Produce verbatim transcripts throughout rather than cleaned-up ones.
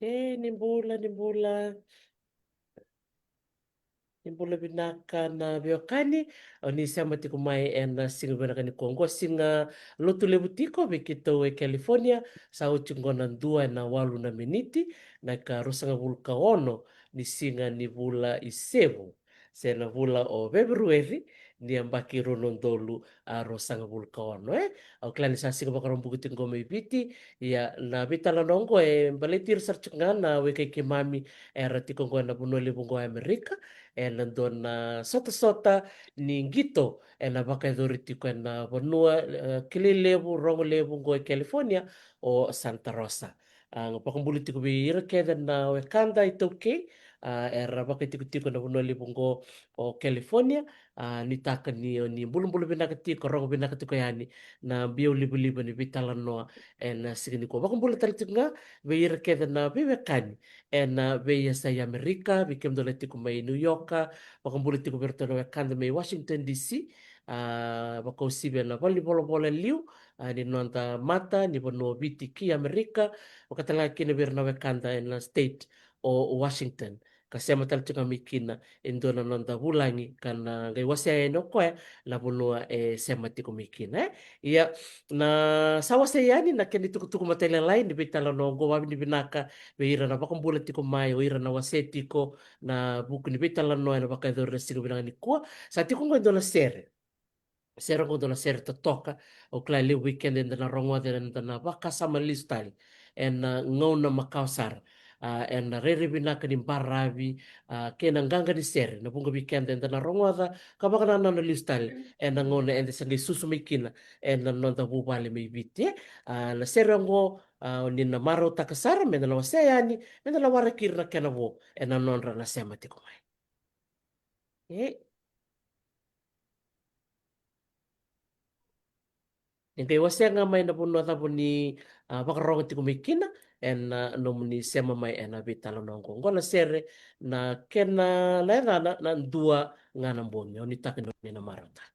E, ni bula, ni bula. Ni bula vinaka na veiwekani, o ni sema tiko mai ena siga vinaka nikua. Oqo siga Lotulevu tiko vei keitou e California, sa oti oqo na dua ena walu na miniti, na ikaruasagavulu ka ono ni siga ni vula i Sevu, se na vula o Feperueri, ni yabaki rua na udolu a ruasagavulu ka ono, e? Au kila ni sa siga Vakaraubuka tiko oqo mai Viti, ia na veitalanoa oqo e baleti ira sara tiko ga na wekai keimami era tiko oqo ena vanua levu oqo e Amerika, ena dua na sotasota ni qito ena vakayacori tiko ena vanua, e, kilai levu, rogo levu oqo e California, o Santa Rosa. A, vakabula tiko vei ira kece na wekada iTaukei, a, era vakaitikotiko ena vanua levu oqo o California, a, nuitaka ni o ni bulabula vinaka tiko, rogo vinaka tiko yani na biau livaliva ni veitalanoa ena siga nikua. Vakabula tale tiko ga vei ira kece na veiwekani ena veiyasai Amerika, vei kemudou na tiko mai New York, vakabula tiko vei iratou na wekada mai Washington D C, a, vakauasivi ena valenivolavola liu, a, ni noda mata ni vanua o Viti ki Amerika, vaka tale ga kina vei ira na wekada ena state o Washington. Ka sema tale tiko ga mai kina e dua na noda vulagi ka na qai wasea yani o koya na vanua e sema tiko mai kina, e? Ia, na sa wasea yani na kena itukutuku matailalai ni veitalanoa oqo, vakavinavinaka vei ira na vakabula tiko mai, o ira na wasea tiko na vuku ni veitalanoa ena vakayacori ena siga vinaka nikua. Sa tiko oqo e dua na sere. Sere oqo dua na sere totoka, au kila e levu vei keda eda na rogoca, eda na vakasama lesu tale ena gauna makawa sara. A, ena rairai vinaka ni baravi, a, kei na qaqa ni sere, na vuqa vei keda eda na rogoca ka vakanananu lesu tale ena gauna eda se qai susu mai kina ena noda vuvale mai Viti, e? A, na sere oqo, a, o ni na marautaka sara meda na wasea yani, meda na waraki ira na kena vo ena nodra na sema tiko mai. E, ni qai wasea ga mai na vanua cava o ni, a, vakarorogo tiko mai kina ena, a, nomuni sema mai ena veitalanoa oqo. Oqo na sere, na kena, na yacana na Dua Ga Na Bogi. Au nuitaka ni o ni na marautaka.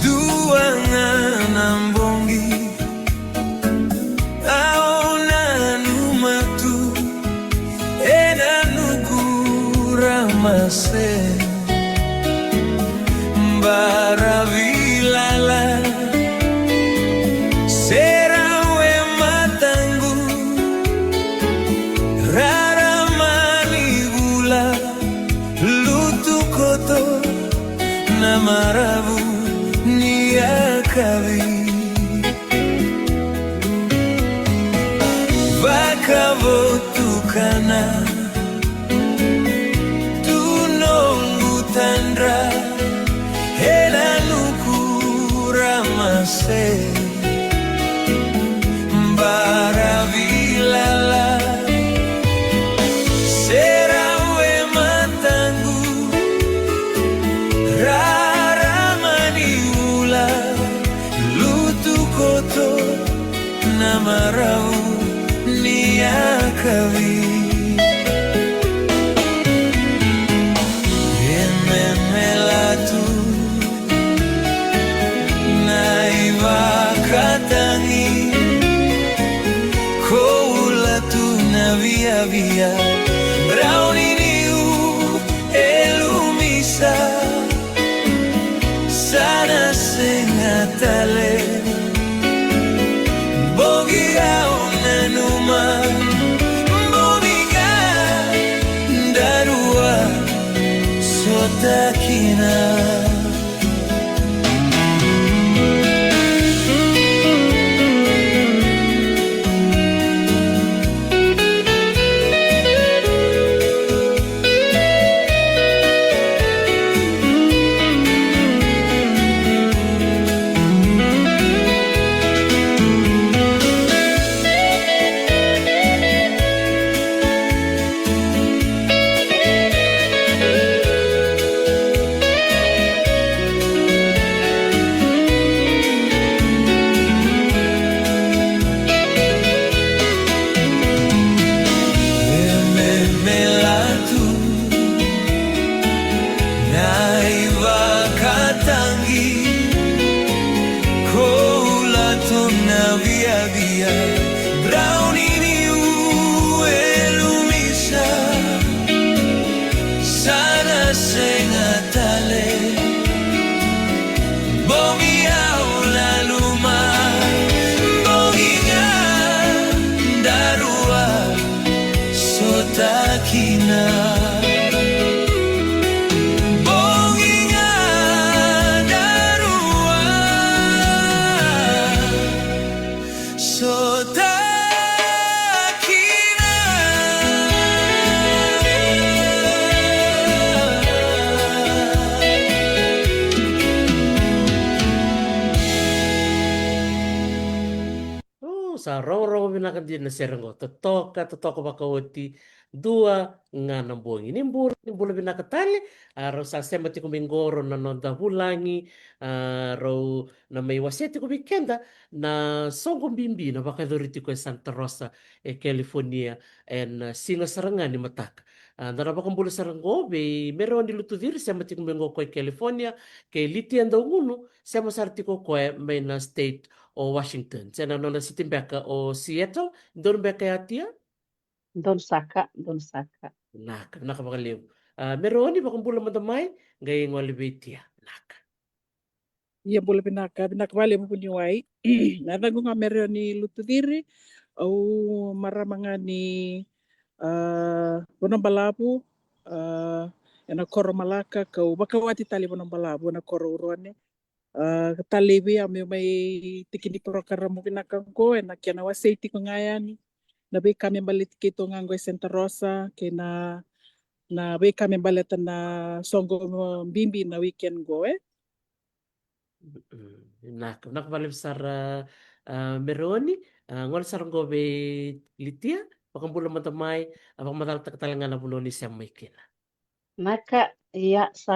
Dua ga na bogi au nanuma tu ena noqu ramase, baravi lala se rawa e mataqu, rarama ni vula, lutu koto na maravu ni yakavi. Vakavotukana tu noqu tadra ena noqu ramase, baravi lala se rawa e mataqu, rarama ni vula, lutu koto na marau ni yakavi. E memela tu na ivakatagi, koula tu na viavia, rawa ni niu e lumisa, sa na sega tale. Bogi au nanuma, bogi ga daru a sota kina. Totakina. O, sa rogorogo vinaka dina na sere qo. Totoka, totoka vakaoti. Dua ga na bogi. Ni bula, ni bula vinaka tale. A, rau sa sema tiko mai qo rau na noda vulagi. A, rau na mai wasea tiko vei keda na soqo bibi na vakayacori tiko e Santa Rosa, e California, ena, a, siga sara ga ni mataka. A, da na vakabula sara qo vei Mereoni Lutuciri, sema tiko mai qo ko e California, kei Litia Daugunu, sema sara tiko ko e mai na state o Washington. Se na nona city beka o Seattle, donu beka ya, Tia? Donu saka, donu saka. Vinaka, vinaka vakalevu. A, Mereoni, vakabula mada mai, qai gole vei Tia. Vinaka. Ia, bula vinaka, vinaka vakalevu vuniwai. Na yacaqu ga Mereoni Lutuciri, au marama ga ni, a, Vanuabalavu, a, ena koro Malaka, kau vakawati tale i Vanuabalavu, ena koro Urone. A, ka talei vei au meu mai tiki ni porokaramu vinaka qo, ena kena wasei tiko ga yani na veika me baleti keitou ga qo e Santa Rosa, kei na, na veika me baleta na soqo bibi na weekend qo, e. Mm, vinaka, vinaka vakalevu sara, a, Mereoni, a, gole sara qo vei Litia, vakabula mada mai, a, vakamacalataka tale ga na vanua ni sema mai kina. Vinaka, ia, sa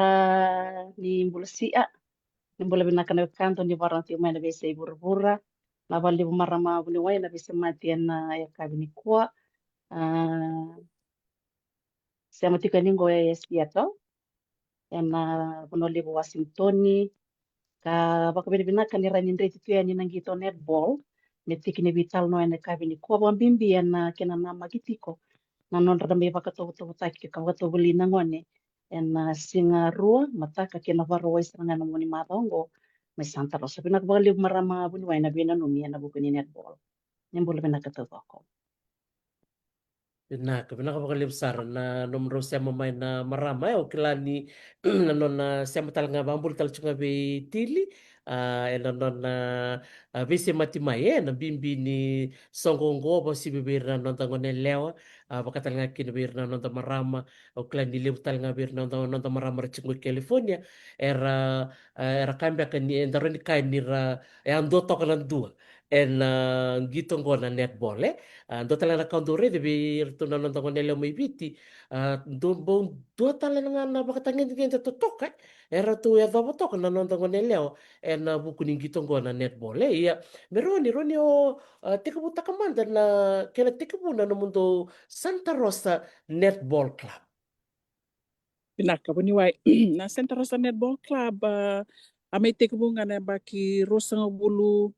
ni bula sia, ni bula vinaka na wekada ni vakarorogo tiko mai na veiyasai vuravura. Na vakalevu marama vuniwai na veisemati ena yakavi nikua. A, sema tiko yani qo e Seattle, ena vanua levu Washington, ka vakavinavinaka ni rawa ni dreti tu yani na qito netball me tiki ni veitalanoa ena yakavi nikua, vakabibi ena kena namaki tiko na nodra na mai vakatovotovotaki ka vakatovolei na gone ena siga rua mataka kei na Vakarauwai sara ga ena mua ni macawa oqo mai Santa Rosa. Vinaka vakalevu marama vuniwai na veinanumi ena vuku ni netball. Ni bula vinaka taucoko. Vinaka, vinaka vakalevu sara na nomudrau sema mai na marama, e, au kila ni na nona sema tale ga, vakabula tale tiko ga vei Tili, a, ena nona, a, veisemati mai, e, na bibi ni soqo oqo, vakauasivi vei ira na noda gone yalewa, a, vaka tale ga kina vei ira na noda marama, au kila ni levu tale ga vei ira na noda, noda marama era tiko qo i California, era, a, era kaya beka ni, eda rawa ni kaya ni ra, e, a dua toka na dua ena, a, qito qo na netball, e. A, dua tale na ka au dau raica vei iratou na noda gone yalewa mai Viti, a, dau bau dua tale ga na vakatagedegede totoka, e, eratou yacova toka na noda gone yalewa ena vuku ni qito qo na netball, e. Ia, Mereoni, rawa ni o, a, tekivutaka mada na kena tekivu na nomudou Santa Rosa Netball Club. Vinaka vuniwai. Na Santa Rosa Netball Club, a, a mai tekivu ga na yabaki ruasagavulu,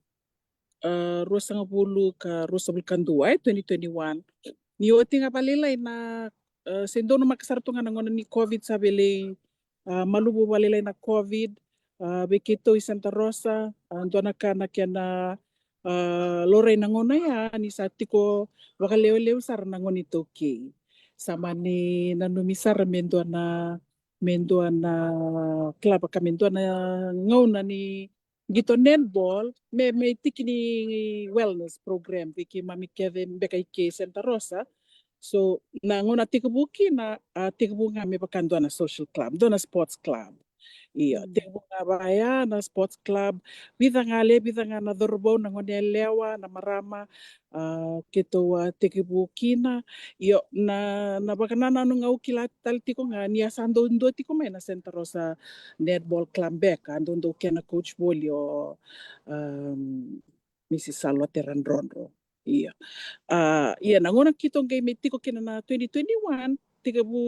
a, ruasagavulu ka ruasagavulu ka dua, e, twenty twenty-one. Ni oti ga vakalailai na, a, se donumaka sara tu ga na gauna ni COVID, sa vei lai, a, maluvu vakalailai na COVID, a, vei keitou i Santa Rosa, a, dua na ka na kena, a, laurai na gauna ya ni sa tiko vakalewelevu sara na gone iTaukei. Sa mani nanumi sara me dua na, me dua na club ka me dua na gauna ni qito netball, me, me tiki ni wellness program vei keimami kece beka i ke i Santa Rosa. So na gauna a tekivu kina, a tekivu ga me vaka dua na social club, dua na sports club. Io, mm, tekivu ga vaya na sports club. Vica ga, le vica ga na cauravou, na gone yalewa, na marama, a, keitou a tekivu kina. Io, na, na vakanananu ga au kila tale tiko ga ni a sa dau dua tiko mai na Santa Rosa Netball Club beka, a dau dau kena coach voli o, um, Mrs Salote Radrodro. Ia. A, ia na gauna keitou qai mai tiko kina na twenty twenty-one, tekivu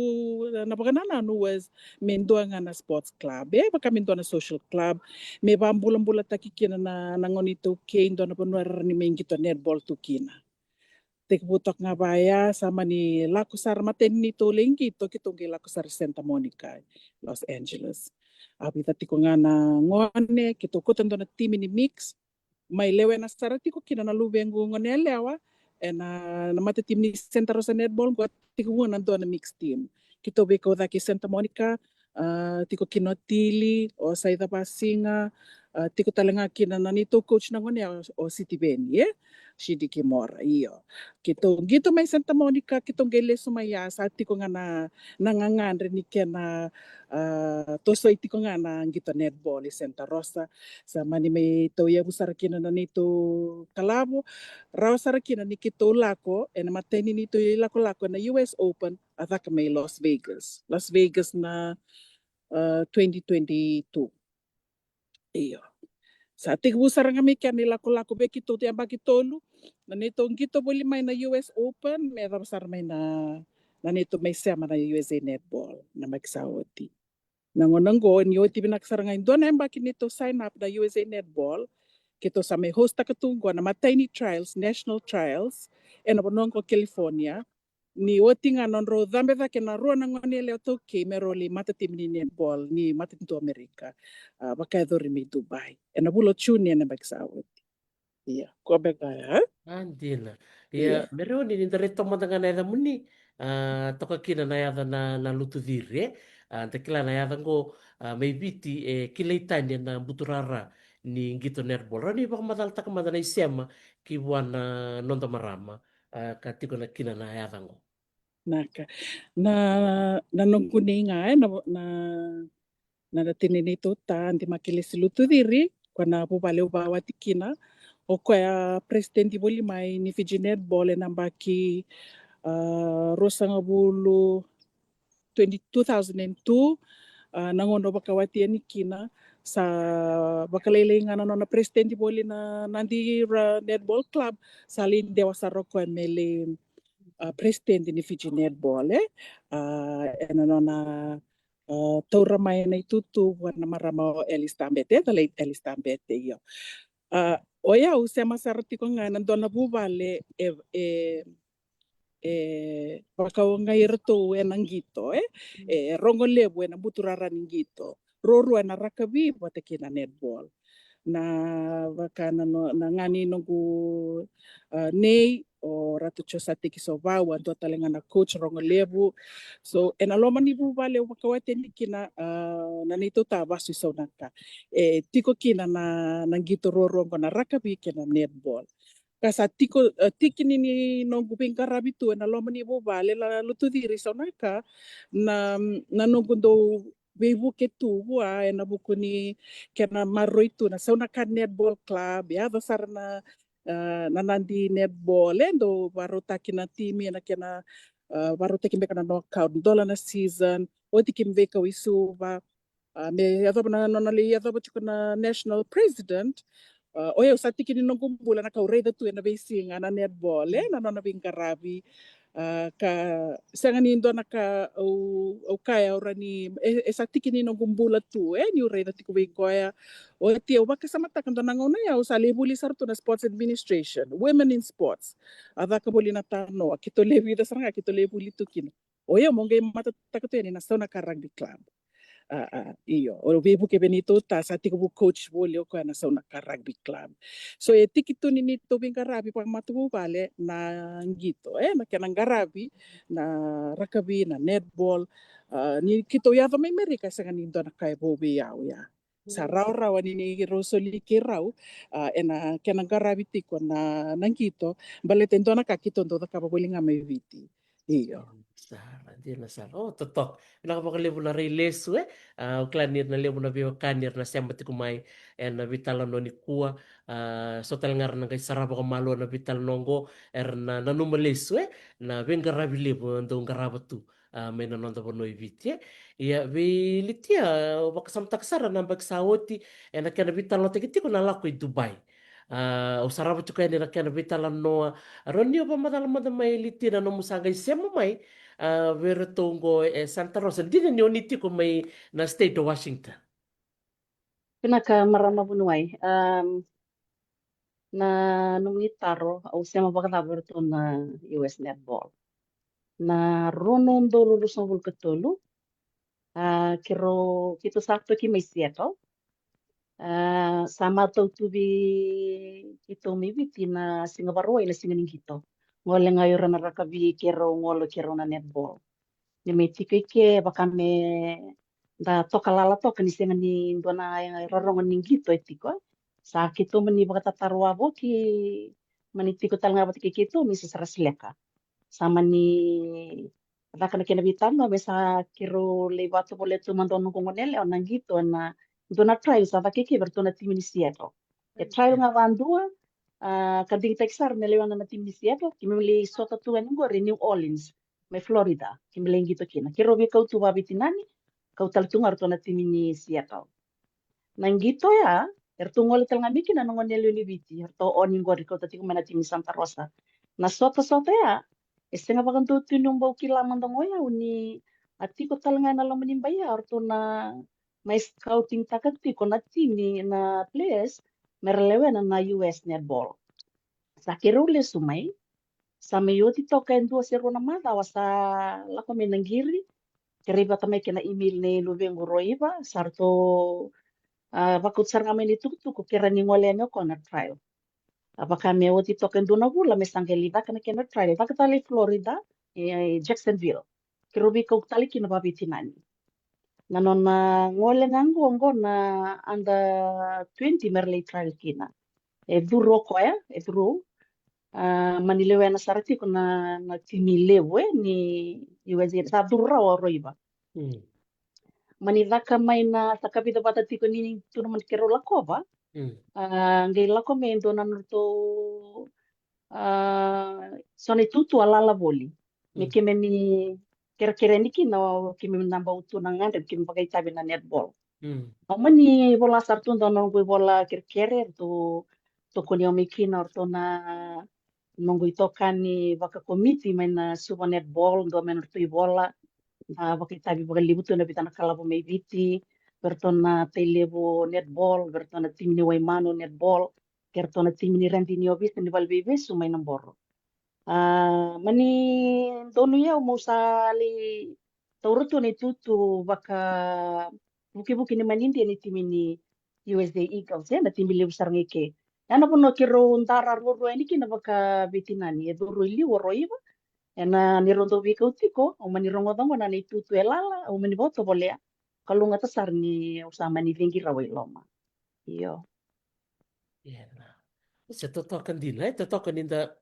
na vakanananu was me dua ga na sports club, e vaka me dua na social club, me vakabulabulataki kina na, na gone iTaukei, dua na vanua era ni mai qito netball tu kina. Tekivu toka ga vaya, sa mani lako sara, matai ni neitou lai qito, keitou qai lako sara Santa Monica, Los Angeles. A vica tiko ga na gone, keitou kauta dua na timi ni mix, mai lewena sara tiko kina na luvequ gone yalewa ena, na matatimi ni Santa Rosa Netball, qo a tekivu na dua na mix team. Keitou veikau cake i Santa Monica, a, tiko kina o Tili, o Saica Vasiga, A, tiko tale ga kina na neitou coach na gone ya o, o Sitiveni, e? Shidi Kimora, io. Keitou qito mai Santa Monica, keitou qai lesu mai ya, sa tiko ga na, na gagadre ni kena, a, tosoi tiko ga na qito netball i Santa Rosa. Sa mani mai tauyavu sara kina na neitou kalavo, rawa sara kina ni keitou lako ena imatai ni neitou ilakolako ena U S Open, a caka mai Las Vegas. Las Vegas na, a, twenty twenty-two. Io. Sa tekivu sara ga mai kena ilakolako vei keitou tu yabaki tolu. Na neitou qito voli mai na U S Open, me yacova sara mai na, na neitou mai sema na U S A Netball, na yabaki sa oti. Na gauna oqo, ni oti vinaka sara ga e dua na yabaki neitou sign up na U S A Netball, keitou sa mai host-taka tu oqo na imatai ni trials, national trials, ena vanua oqo California. Ni oti ga nodrau cabe cake na rua na gone yalewa iTaukei me rau lai matatimi ni netball ni matanitu Amerika, a, vakayacori mai Dubai ena vula o June ena yabaki sa oti. Ia, koya beka ya, e? A, dina. Ia, ia. Mereoni, ni da rai toka mada ga na yacamuni, a, toka kina na yaca na, na Lutuciri, e? A, da kila na yaca oqo, a, mai Viti, e kilai tani ena buturara ni qito netball. Rawa ni vakamacalataka mada na isema ki vua na noda marama, a, ka tiko na kina na yaca oqo. Naka. Na, na noqu nei ga, e, na, na, na tina neitou ta, Adi Makilesi Lutuciri, koya na vuvale au vakawati kina. O koya president voli mai ni Fiji Netball ena yabaki, a, ruasagavulu, twenty, two thousand and two, a, na gauna au vakawati yani kina, sa vakalailai ga na nona president voli na, na Nadi Ra Netball Club, sa lai dewa sara o koya me lai, a, president ni Fiji Netball, e? A, ena nona, a, taura mai na itutu vua na marama o Alice Tabete, e, the late Alice Tabete, io. A, o yau sema sara tiko ga ena dua na vuvale e, e, e vakaogai iratou ena qito, e, e rogo levu ena buturara ni qito. Ruarua ena rakavi vata kei na netball. Na vaka na, no, na gane noqu, a, nei, o Ratu Josateki Sovau, a dua tale ga na coach rogo levu. So, ena loma ni vuvale au vakawati yani kina, a, na neitou ta Vasu i Saunaka. E tiko kina na, na qito ruarua oqo na rakavi kei na netball. Ka sa tiko, e, tiki ni, ni noqu veiqaravi tu ena loma ni vuvale la Lutuciri Saunaka, na, na noqu dau veivuke tu vua ena vuku ni kena maroroi tu na Saunaka Netball Club, yaco sara na, e, na Nadi Netball, e dau varautaki na timi ena kena, e, varautaki beka na knockout, dola na season, oti keimami veikau i Suva, a, me yacova na, nona lai yacova tiko na national president. A, o yau sa tiki ni noqu bula na ka au raica tu ena veisiga na netball, e, na nona veiqaravi. A, ka sega ni dua na ka au, au kaya au rawa ni, e, e sa tiki ni noqu bula tu, e, niu raica tiko vei koya. Oti au vakasamataka dua na gauna ya au sa lai vuli sara tu na sports administration, women in sports. A caka voli na tanoa, keitou lai vica sara ga, keitou lai vuli tu kina. O yau meu qai matataka tu yani na Saunaka Rugby Club. A, a, io, au veivuke vei neitou ta, sa tekivu coach voli o koya na Saunaka Rugby Club. So e tiki tu ni neitou veiqaravi vakamatavuvale na qito, e, na kena qaravi na rakavi, na netball. A, ni keitou yaco mai Merika, e sega ni dua na ka e vou vei au ya. Sa rawarawa ni, ni rau soli keirau, a, ena kena qaravi tiko na, na qito, baleta e dua na ka keitou dau cakava voli ga mai Viti. Io. Sara, dina sara. O, totoka. Vinaka vakalevu na rai lesu, e. A, au kila ni ra na levu na veiwekani era na sema tiko mai ena veitalanoa nikua. A, so tale ga era na qai sarava vakamalua na veitalanoa oqo, era na nanuma lesu, e, na veiqaravi levu e dau qarava tu, a, mai na noda vanua i Viti, e. Ia, vei Litia, au vakasamataka sara na yabaki sa oti, ena kena veitalanoataki tiko na lako i Dubai. A, au sarava tiko yani na kena veitalanoa. Rawa ni o vakamacala mada mai, Litia, na nomu sa qai sema mai, a, vei iratou oqo e Santa Rosa, dina ni o ni tiko mai na state o Washington. Vinaka, marama vuniwai. Am, na nomuni taro, au sema vakacava vei iratou na U S netball? Na rua na udolu ruasagavulu ka tolu, a, keirau, keitou sa toki mai Seattle. A, sa matau tu vei keitou mai Viti na Siga Vakarauwai na siga ni qito. Gole ga o ira na rakavi, keirau gole keirau na netball. Ni mai tiko i ke, vaka me da toka lala toka ni sega ni dua na, e, rorogo ni qito e tiko. Sa keitou mani vakatataro wavoki, mani tiko tale ga vata kei keitou Mrs Rasileka. Sa mani caka na kena veitalanoa me sa keirau lai vakatovolea tu mada o noqu gone yalewa na qito ena dua na trial sa caka i ke vei ratou na timi ni Seattle. E trial ga vadua, a, ka digitaki sara me lewena na timi ni Seattle, keimami lai sota tu yani qori e New Orleans mai Florida, keimami lai qito kina. Keirau veikau tu vaveitinani, kau tale tu ga o ratou na timi ni Seattle. Na qito ya, eratou gole tale ga mai kina na gone yalewa ni Viti, eratou o ni qori kauta tiko mai na timi ni Santa Rosa. Na sotasota ya, e sega vakadua tu niu bau kila mada ga o yau ni a tiko tale ga ena loma ni bai ya o ratou na mai scouting taka tiko na timi na players mera lewena na U S netball. Sa keirau lesu mai, sa mai oti toka e dua se rua na macawa sa lako mai na qiri, keirau vata mai kei na email nei luvequ Roiva, sa ratou, a, vakauta sara ga mai na itukutuku keirau ni gole yani o koya na trial. A vaka me oti toka e dua na vula me sa qai lai caka na kena trial, caka tale i Florida, e, e Jacksonville. Keirau veikau tale kina vaveitinani. Na nona gole ga qo, qo na under twenty mera lai trial kina. E curu o koya, e curu. A, mani lewena sara tiko na, na timi levu, e, ni U S A, sa curu rawa o Roiva. Mm. Mani caka mai na, sa kavica vata tiko ni, ni tournament keirau lakova. Mm. A, qai lako mai e dua na nodratou, a, so na itutu a lala voli. Me, mm, keimami kerekere yani kina, o keimami na bau tu na gadre, keimami vakaitavi na netball. Mm. Au mani vola sara tu dua na noqu ivola kerekere, ratou tokoni au mai kina o ratou na noqu itokani vakakomiti mai na Suva Netball, dua mai nodratou ivola. A, vakaitavi vakalevu tu na vica na kalavo mai Viti, vei ratou na Tailevu Netball, vei ratou na timi ni Waimanu Netball, kei ratou na timi ni Radini Ovisa ni valeniveivesu mai Naboro. A, mani donu i au meu sa lai taura tu na itutu vakavukivuki ni manidia ni timi ni U S A Eagles, e, na timi levu sara ga i ke. Ya na vanua keirau dara ruarua yani kina vakaveitinani, e curu i liu o Roiva. Ena neirau dau veikau tiko, au mani rogoca gona na itutu e lala, au mani vakatovolea. Kalougata sara ni au sa mani cegi rawa i loma. Io. Ia na. Se totoka dina, e totoka ni da,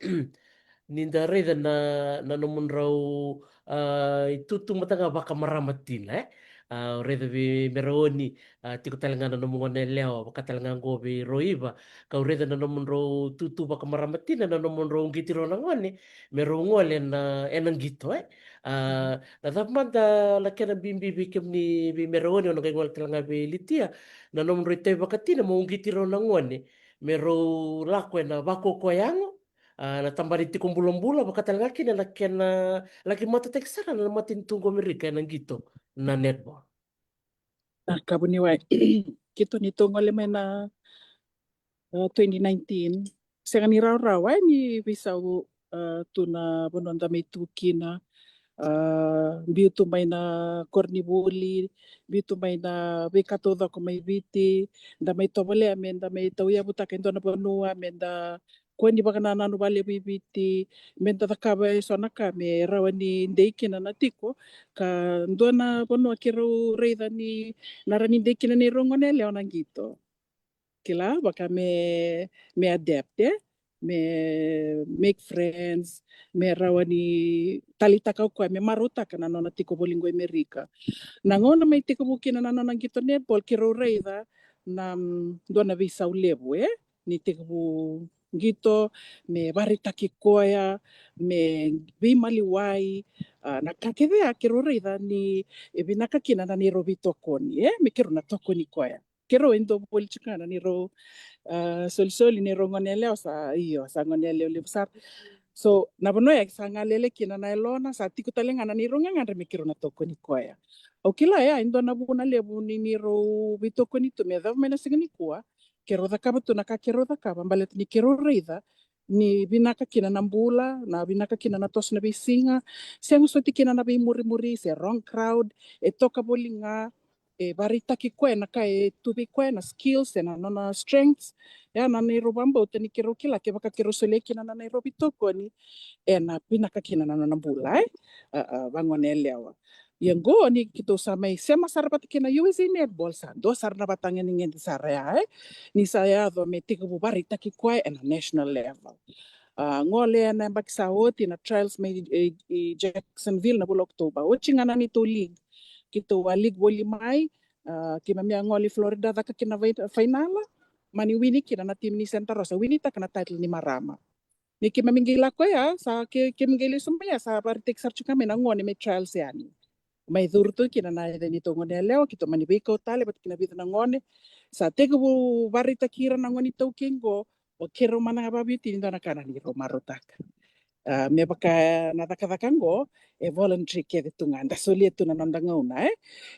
ni da raica na, na nomudrau, a, itutu mada ga vakamarama tina, e. A, au raica vei Meraoni, a, tiko tale ga na nomu gone yalewa, vaka tale ga qo vei Roiva, kau raica na nomudrau itutu vakamarama tina, na nomudrau qiti rau na gone me rau gole ena, ena qito, e. A, na cava mada na kena bibi vei kemuni vei Meraoni, o na qai gole tale ga vei Litia, na nomudrau itavi vakatina mo qiti rau na gone me rau lako ena vakaukauwa yago, a, na tabana ni tiko bulabula, vaka tale ga kina na kena laki matataki sara na matanitu qo Amerika ena qito na netball. Na ka vuniwai, keitou ni tou gole mai na, a, twenty nineteen. Sega ni rawarawa, e, ni veisau, a, tu na vanua da mai tu kina. A, biu tu mai na koronivuli, biu tu mai na veika taucoko mai Viti, da mai tovolea me da mai tauyavutaka e dua na vanua, me da kua ni vakanananu vakalevu i Viti, me da cakava eso na ka me rawa ni dei kina na tiko, ka dua na vanua keirau raica ni na rawa ni dei kina neirau gone yalewa na qito. Kila, vaka me, me adapt, e? Me make friends, me rawa ni taleitaka o koya, me marautaka na nona tiko voli qo i Amerika. Na gauna mai tekivu kina na nona qito netball, keirau raica na, mm, dua na veisau levu, e? Ni tekivu qito, me vakaraitaki koya, me veimaliwai, a, na ka kece ya keirau raica ni e vinaka kina na neirau veitokoni, e? Me keirau na tokoni koya. Keirau e dua voli tiko ga na neirau, a, solisoli, neirau gone yalewa sa, io, sa gone yalewa levu sara. So, na vanua ya sa galele kina na yalona, sa tiko tale ga na neirau gagadre me keirau na tokoni koya. Au kila ya e dua na vuna levu ni neirau veitokoni tu me yacova mai na siga nikua, keirau cakava tu na ka keirau cakava, baleta ni keirau raica ni vinaka kina na bula, na vinaka kina na toso na veisiga, sega soti kina na veimurimuri se wrong crowd, e toka voli ga, e vakaraitaki koya na ka e tu vei koya, na skills, e na nona strengths. Ya na neirau vakabauta ni keirau kila kevaka keirau solia kina na neirau veitokoni, e na vinaka kina na nona bula, e, a, a, vagone yalewa. Ia qo ni keitou sa mai sema sara vata kei na U S A Netball, sa dua sara na vata gedegede sara ya, e. Ni sa yaco me tekivu vakaraitaki koya ena national level. A, gole ena yabaki sa oti na trials mai i, i Jacksonville na vula October. Oti ga na neitou league. Keitou a league voli mai, a, keimami a gole i Florida caka kina na vai-, fainala. Mani wini kina na timi ni Santa Rosa, winitaka na title ni marama. Ni keimami qai lako ya, sa ke, keimami qai lesu mai ya, sa vakaraitaki sara tiko mai na gone me trials yani. Mai curu tu kina na yaca ni tou gone yalewa, keitou mani veikau tale vata kina vica na gone. Sa tekivu vakaraitaki ira na gone iTaukei qo, o keirau mada ga vakabiuti ni dua na ka na neirau marautaka. A, me vaka na cakacaka qo, e voluntary kece tu ga, da solia tu na noda gauna, e.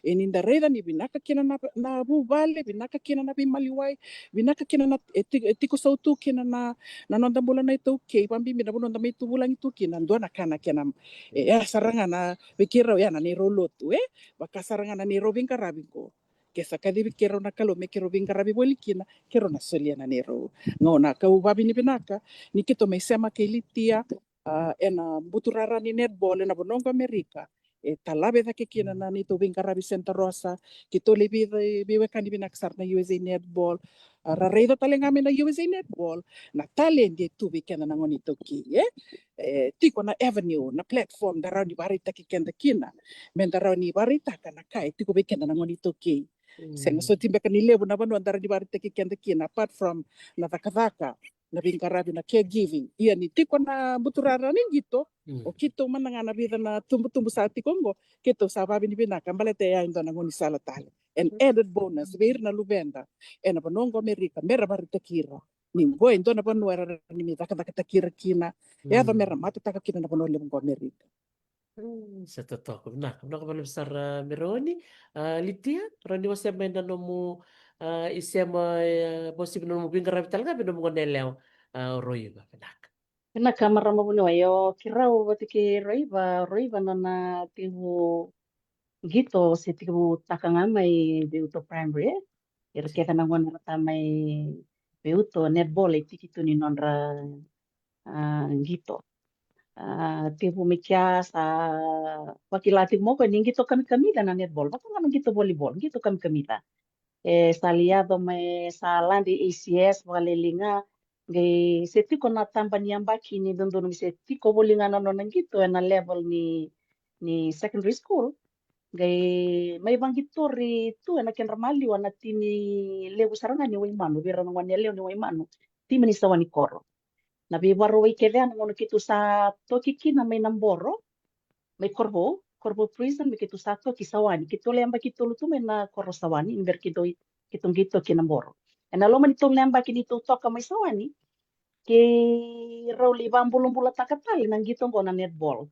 E ni da raica ni vinaka kina na, na vuvale, vinaka kina na veimaliwai, vinaka kina na, e ti-, e tiko sautu kina na, na noda bula na iTaukei, vakabibi na vanua da mai tu vulagi tu kina, dua na ka na kena, e, e sara ga na, vei keirau, ya na neirau lotu, e, vaka sara ga na neirau veiqaravi qo. Ke sa kacivi keirau na Kalou me keirau veiqaravi voli kina, keirau na solia na neirau gauna. Kau vakavinavinaka ni keitou mai sema kei Litia, a, ena buturara ni netball ena vanua qo Amerika. E talave cake kina na neitou veiqaravi Santa Rosa, keitou lai vei, veiwekani vinaka sara na U S A Netball. A, ra raica tale ga mai na U S A Netball na taledi e tu vei keda na gone iTaukei, e. E tiko na avenue, na platform da rawa ni vakaraitaki keda kina, me da rawa ni vakaraitaka na ka e tiko vei keda na gone iTaukei. Sega soti beka ni levu na vanua da rawa ni vakaraitaki keda kina, apart from na cakacaka, na veiqaravi, na caregiving. Ia ni tiko na buturara ni qito, o keitou mada ga na vica na tubutubu sa tiko qo, keitou sa vakavinavinaka baleta e a dua na gaunisala tale. An added bonus vei ira na luveda ena vanua qo Amerika, me ra vakaraitaki ira ni qo e dua na vanua era rawa ni mai cakacakataki ira kina. E yaco me ra matataka kina na vanua levu qo Amerika. Mm, sa totoka, vinaka, vinaka vakalevu sara Mereoni. A, Litia, rawa ni wasea mai na nomu, a, isema, e, vakauasivi na nomu veiqaravi tale ga vei nomu gone yalewa, a, o Roiva, vinaka. Vinaka marama vuniwai, o keirau vata kei Roiva, Roiva nona tekivu qito se tekivu taka ga mai Veiuto Primary, e. Ira kece na gone era ta mai Veiuto, netball e tiki tu ni nodra, a, qito. A, tekivu mai kea sa vakila tiko mai o koya ni qito kamikamica na netball, vaka ga na qito volleyball, qito kamikamica. E sa lai yaco mai sa lade i A C S vakalailai ga, qai se tiko na taba ni yabaki ni dodonu me se tiko voli ga na nona qito ena level ni, ni secondary school. Qai mai vaqitori tu ena kedra maliwa na timi levu sara ga ni Waimanu, vei ira na gone yalewa ni Waimanu, timi ni Sawa ni Koro. Na veivakarauwai kece ya na gauna keitou sa toki kina mai Naboro, mai Korovou, Korovou Prison, me keitou sa toki Sawani. Keitou lai yabaki tolu tu mai na koro Sawani ni bera keitou, keitou qai toki Naboro. Ena loma ni tolu na yabaki ni tou toka mai Sawani, keirau lai vakabulabulataka tale na qito qo na netball.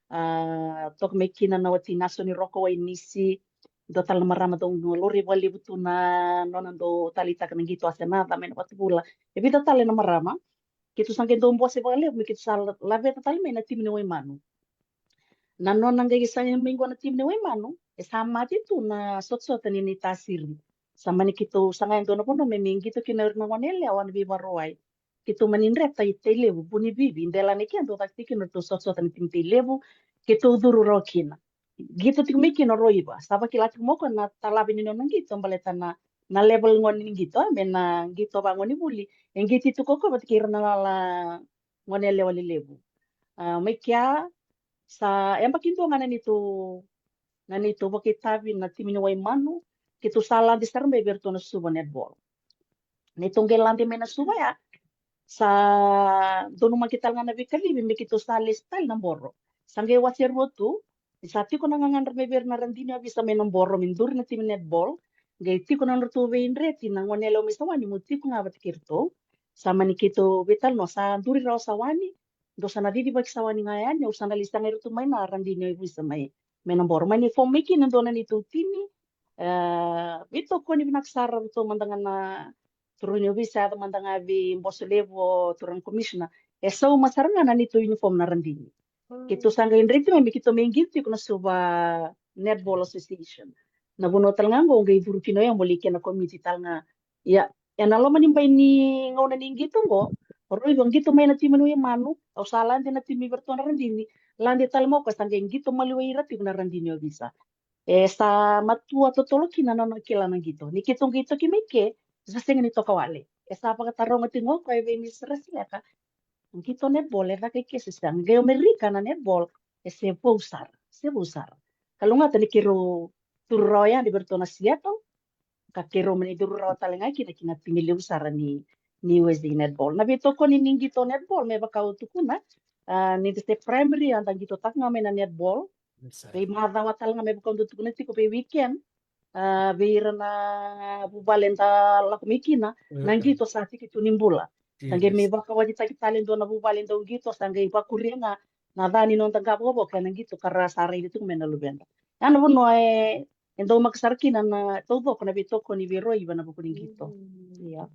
A, toka mai kina na wati Nasoni Roko Wainisi, dua tale na marama dau laurai vakalevu tu na nona dau taleitaka na qito, Asenaca mai na Vatuvula. E vica tale na marama. Keitou sa qai dau bose vakalevu me keitou sa la-, laveta tale mai na timi ni Waimanu. Na nona qai sa mai qo na timi ni Waimanu, e sa mate tu na sotasota ni, ni tasiri. Sa mani keitou saga e dua na vanua me, me qito kina o ira na gone yalewa na veivakarauwai. Keitou mani dreta i Tailevu, Vunivivi, delana i kea dau caka tiko kina ratou sotasota na timi Tailevu, keitou curu rawa kina. Qito tiko mai kina o Roiva, sa vakila tiko mai o koya na talave ni nona qito baleta na, na level gone ni qito, a, me na qito vakagonevuli. E qito tiko o koya vata kei ira na lala gone yalewa lelevu. A, mai kea sa yabaki dua ga na neitou, na neitou vakaitavi na timi ni Waimanu, keitou sa lade sara mai vei iratou na Suva netball. Neitou qai lade mai na Suva ya, sa donumaki tale ga na veikacivi me keitou sa lesi tale Naboro. Sa qai wase rua tu, ni sa tiko na gagadre mai vei ira na radini ovisa mai Naboro me duri na timi netball. Qai tiko na nodratou veidreti na gone yalewa mai Sawani mo tiko ga vata kei iratou. Sa mani keitou veitalanoa, sa duri rawa Sawani, dou sa na cicivaki Sawani ga yani, au sa na lai sagai iratou mai na radini ovisa mai, mai Naboro. Mani form mai kina dua na neitou timi, e, veitokoni vinaka sara ratou mada ga na turaga ni ovisa, yaco mada ga vei Bosolevu, o turaga commissioner. E sauma sara ga na neitou uniform na radini. Keitou sa qai dreti mai me keitou mai qito tiko na Suva Netball Association. Na vanua tale ga qo qai curu kina o yau mo lai kena komiti tale ga. Ia, ena loma ni bai ni gauna ni qito qo, O rau idu, qito mai na timi ni Waimanu, au sa lade na timi vei ratou na Radini, lade tale mai o koya sa qai qito maliwai ira tiko na Radini Ovisa. E sa matua totolo kina na nona kila na qito. Ni keitou qai toki mai ke, sa sega ni toka wale. E sa vakataroga tiko o koya vei Miss Rasileka, qito netball e caka i ke se sega? Qai o Merika na netball e se vou sara, se vou sara. Kalougata ni keirau curu rawa yani vei ratou na Seattle, ka keirau mani curu rawa tale ga kina ki na timi levu sara ni, ni U S A netball. Na veitokoni ni qito netball, me vaka au tukuna, a, ni da se primary, a, da qitotaka ga mai na netball. Veimacawa tale ga, me vaka au dau tukuna tiko, vei weekend, a, vei ira na vuvale da lako mai kina, na qito sa tiki tu ni bula. Da qai mai vakawatitaki tale e dua na vuvale dau qito, sa qai vakuria ga na ca ni noda qavokavoka ena qito ka ra sa raica tiko mai na luveda. Ya na vanua e, e daumaka sara kina na taucoko na veitokoni vei rau iva na vuku ni qito. Ia.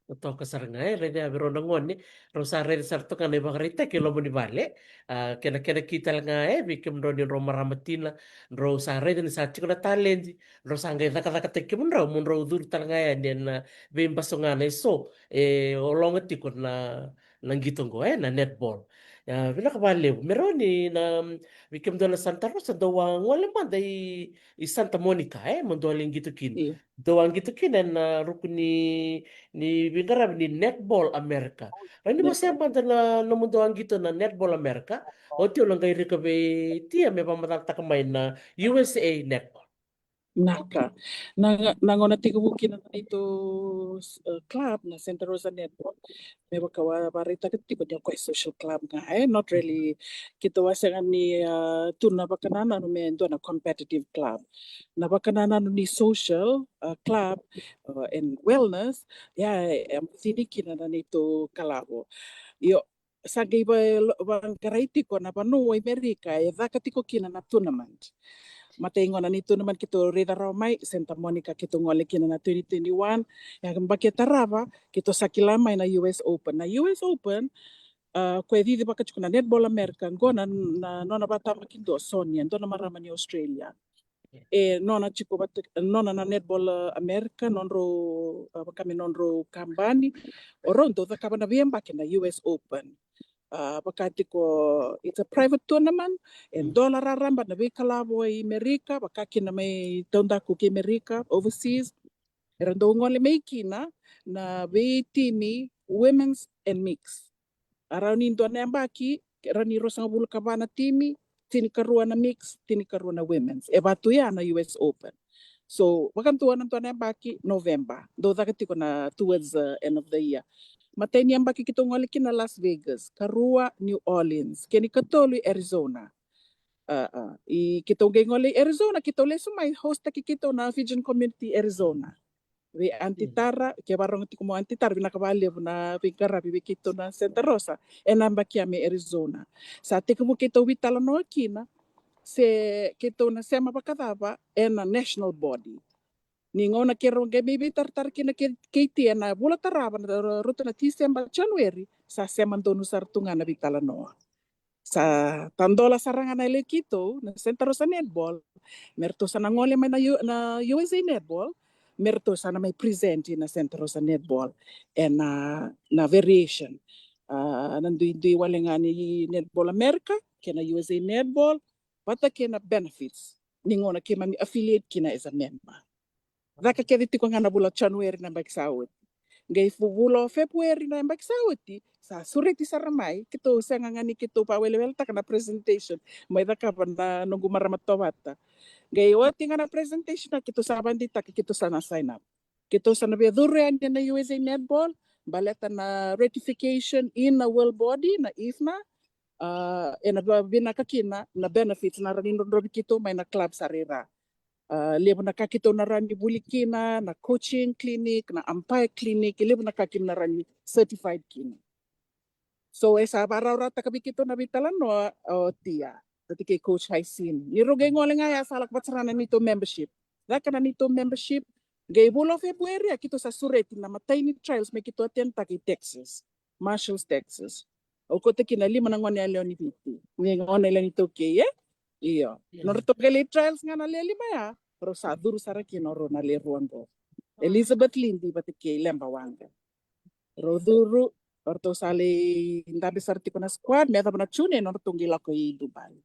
Totoka sara ga, e, raica ya vei rau na gone, rau sa raica sara toka ga na ivakaraitaki e loma ni vale. A, kena, kena ki tale ga, e, vei kemudrau ni drau marama tina, drau sa raica ni sa tiko na taledi, drau sa qai cakacakataki kemudrau, mo drau curu tale ga yani ena veibasagana eso, e, ologa tiko na, na qito qo, e, na netball. Ia, vinaka vakalevu. Me rawa ni na, vei kemudou na Santa Rosa, dou a gole mada i, i Santa Monica, e, mo dou a lai qito kina. Io. Dou a qito kina ena ruku ni, ni veiqaravi ni Netball America. Rawa ni wasea mada na nomudou a qito na Netball America. Oti au na qai rika vei Tia me vakamacalataka mai na U S A Netball. Naka. Na, na gauna tekivu kina na neitou, e, club na Santa Rosa Netball. Me vaka au a vakaraitaka tiko ni o koya e social club ga, e, not really, keitou a sega ni, a, tu na vakanananu me dua na competitive club. Na vakanananu ni social, a, club, a, and wellness, ia, e, e bucini kina na neitou kalavo. Io, sa qai va-, vaqarai tiko na vanua i Merika e caka tiko kina na tournament. Matai gona ni tournament keitou raica rawa mai, Santa Monica keitou gole kina na twenty twenty-one. Ia, yabaki e tarava, keitou sa kila mai na U S Open. Na U S Open, a, koya e cicivaka tiko na Netball America, qo na, na nona vakatabakidua o Sonia, dua na marama ni Australia. E nona tiko vata, nona na Netball, a, America, nodrau, a, vaka me nodrau kabani. O rau dau cakava na veiyabaki na U S Open. A, vaka tiko, it's a private tournament, e dola raraba na veikalavo i Merika, vaka kina mai taudaku kei Merika, overseas. Era dau gole mai kina na veitimi women's and mix. A rawa ni dua na yabaki, rawa ni ruasagavulu ka va na timi, tinikarua na mix, tinikarua na women's. E vatu ya na U S Open. So, vakadua na dua na yabaki, November. Dau caka tiko na towards the end of the year. Matai ni yabaki keitou gole kina Las Vegas, karua New Orleans, kei ni katolu i Arizona. A, a, i keitou qai gole i Arizona, keitou lesu mai hostaki keitou na Fijian community Arizona. Vei Aunty Tara, ke varogo tiko mo Aunty Tara, vinaka vakalevu na veiqaravi vei keitou na Santa Rosa, ena yabaki ya mai Arizona. Sa tekivu keitou veitalanoa kina, se keitou na sema vakacava ena national body. Ni gauna keirau qai mai veitaratara kina kei, kei Tia ena vula tarava, na ro-, roto na Tiseba, January, sa sema donu sara tu ga na veitalanoa. Sa tadola sara ga na yaloi keitou, na Santa Rosa Netball, me ratou sa na gole mai na U-, na U S A Netball, me ratou sa na mai present na Santa Rosa Netball ena, na variation. A, na duidui wale ga ni Netball America, kei na U S A Netball, vata kei na benefits ni gauna keimami affiliate kina as a member. Caka kece tiko ga na vula o January na yabaki sa oti. Qai fu-, vula o February na yabaki sa oti, sa sureti sara mai, keitou sega ga ni keitou vakaweleweletaka na presentation, mai cakava na noqu marama tovata. Qai oti ga na presentation, a keitou sa vakadeitaka keitou sa na sign up. Keitou sa na via curu yani na U S A Netball, baleta na ratification ina world body, na I F N A, a, ena va-, vinaka kina na benefits na rawa ni drodrovi keitou mai na club sara i ra. A, levu na ka keitou na rawa ni vuli kina, na coaching clinic, na umpire clinic, e levu na ka keimami na rawa ni certified kina. So, e sa vakarawarawataka vei keitou na veitalanoa o Tia vata kei Coach Haisin. Ni rau qai gole ga ya sa lako vata sara na neitou membership. Caka na neitou membership, qai vula o February, a keitou sa sureti na matai ni trials me keitou attend-taka i Texas. Marshalls, Texas. Au kauta kina lima na gone yalewa ni Viti. Ni gone yalewa ni iTaukei, e? Io. Io. Nodratou qai lai trials ga na le lima ya, rau sa curu sara kina o rau na le rua qo. Elizabeth Lindi vata kei Leba Waqa. Rau curu, O ratou sa lai dabe sara tiko na squad me yacova na June e nodratou qai lako i Dubai.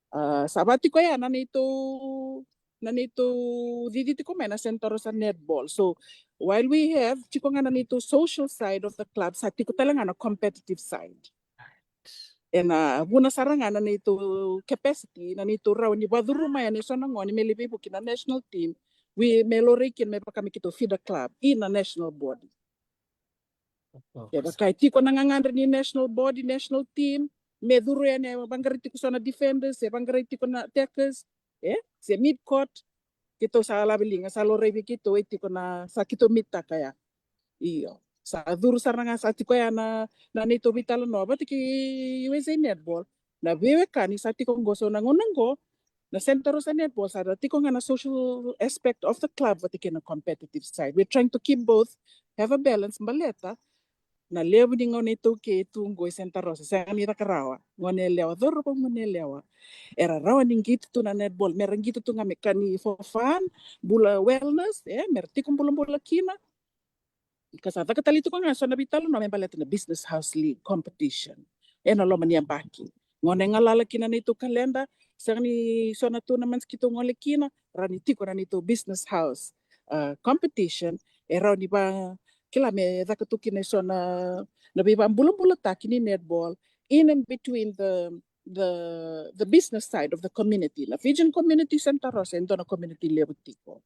A, sa va tiko ya na neitou, na neitou cici tiko mai na Santa Rosa Netball. So while we have tiko ga na neitou social side of the club, sa tiko tale ga na competitive side. Ena vuna sara ga na neitou capacity, na neitou rawa ni vacuruma yani eso na gone me lai veivuke na national team, we me laurai kina me vaka me keitou feeder club i na national body. E vaka e tiko na gagadre ni national body, national team, me curu yani e vaqarai tiko so na defenders, e vaqarai tiko na attackers, e se mid court, keitou sa lave liga, sa laurai vei keitou e tiko na sa keitou meet taka ya. Io. Sa curu sara ga sa tiko ya na, na neitou veitalanoa vata kei U S A Netball. Na veiwekani sa tiko qo, so na gauna qo na Santa Rosa Netball sa da tiko ga na social aspect of the club vata kei na competitive side. We're trying to keep both, have a balance, baleta na levu ni gauna iTaukei tu qo i Santa Rosa, sega ni caka rawa. Gone yalewa, cauravou, gone yalewa, era rawa ni qito tu na netball, mera qito tu ga me ka ni for fun, bula wellness, e, mera tiko bulabula kina. Ka sa caka tale tiko ga so na veitalanoa me baleta na Business House League competition ena loma ni yabaki. Gone galala kina neitou kaleda, sega ni so na tournaments keitou gole kina, rawa ni tiko na neitou Business House, uh, competition, e rawa ni va kila me caka tu kina e so na, na veivabulabulataki ni netball in and between the, the, the business side of the community. Na Fijian community Santa Rosa e dua na community levu tiko.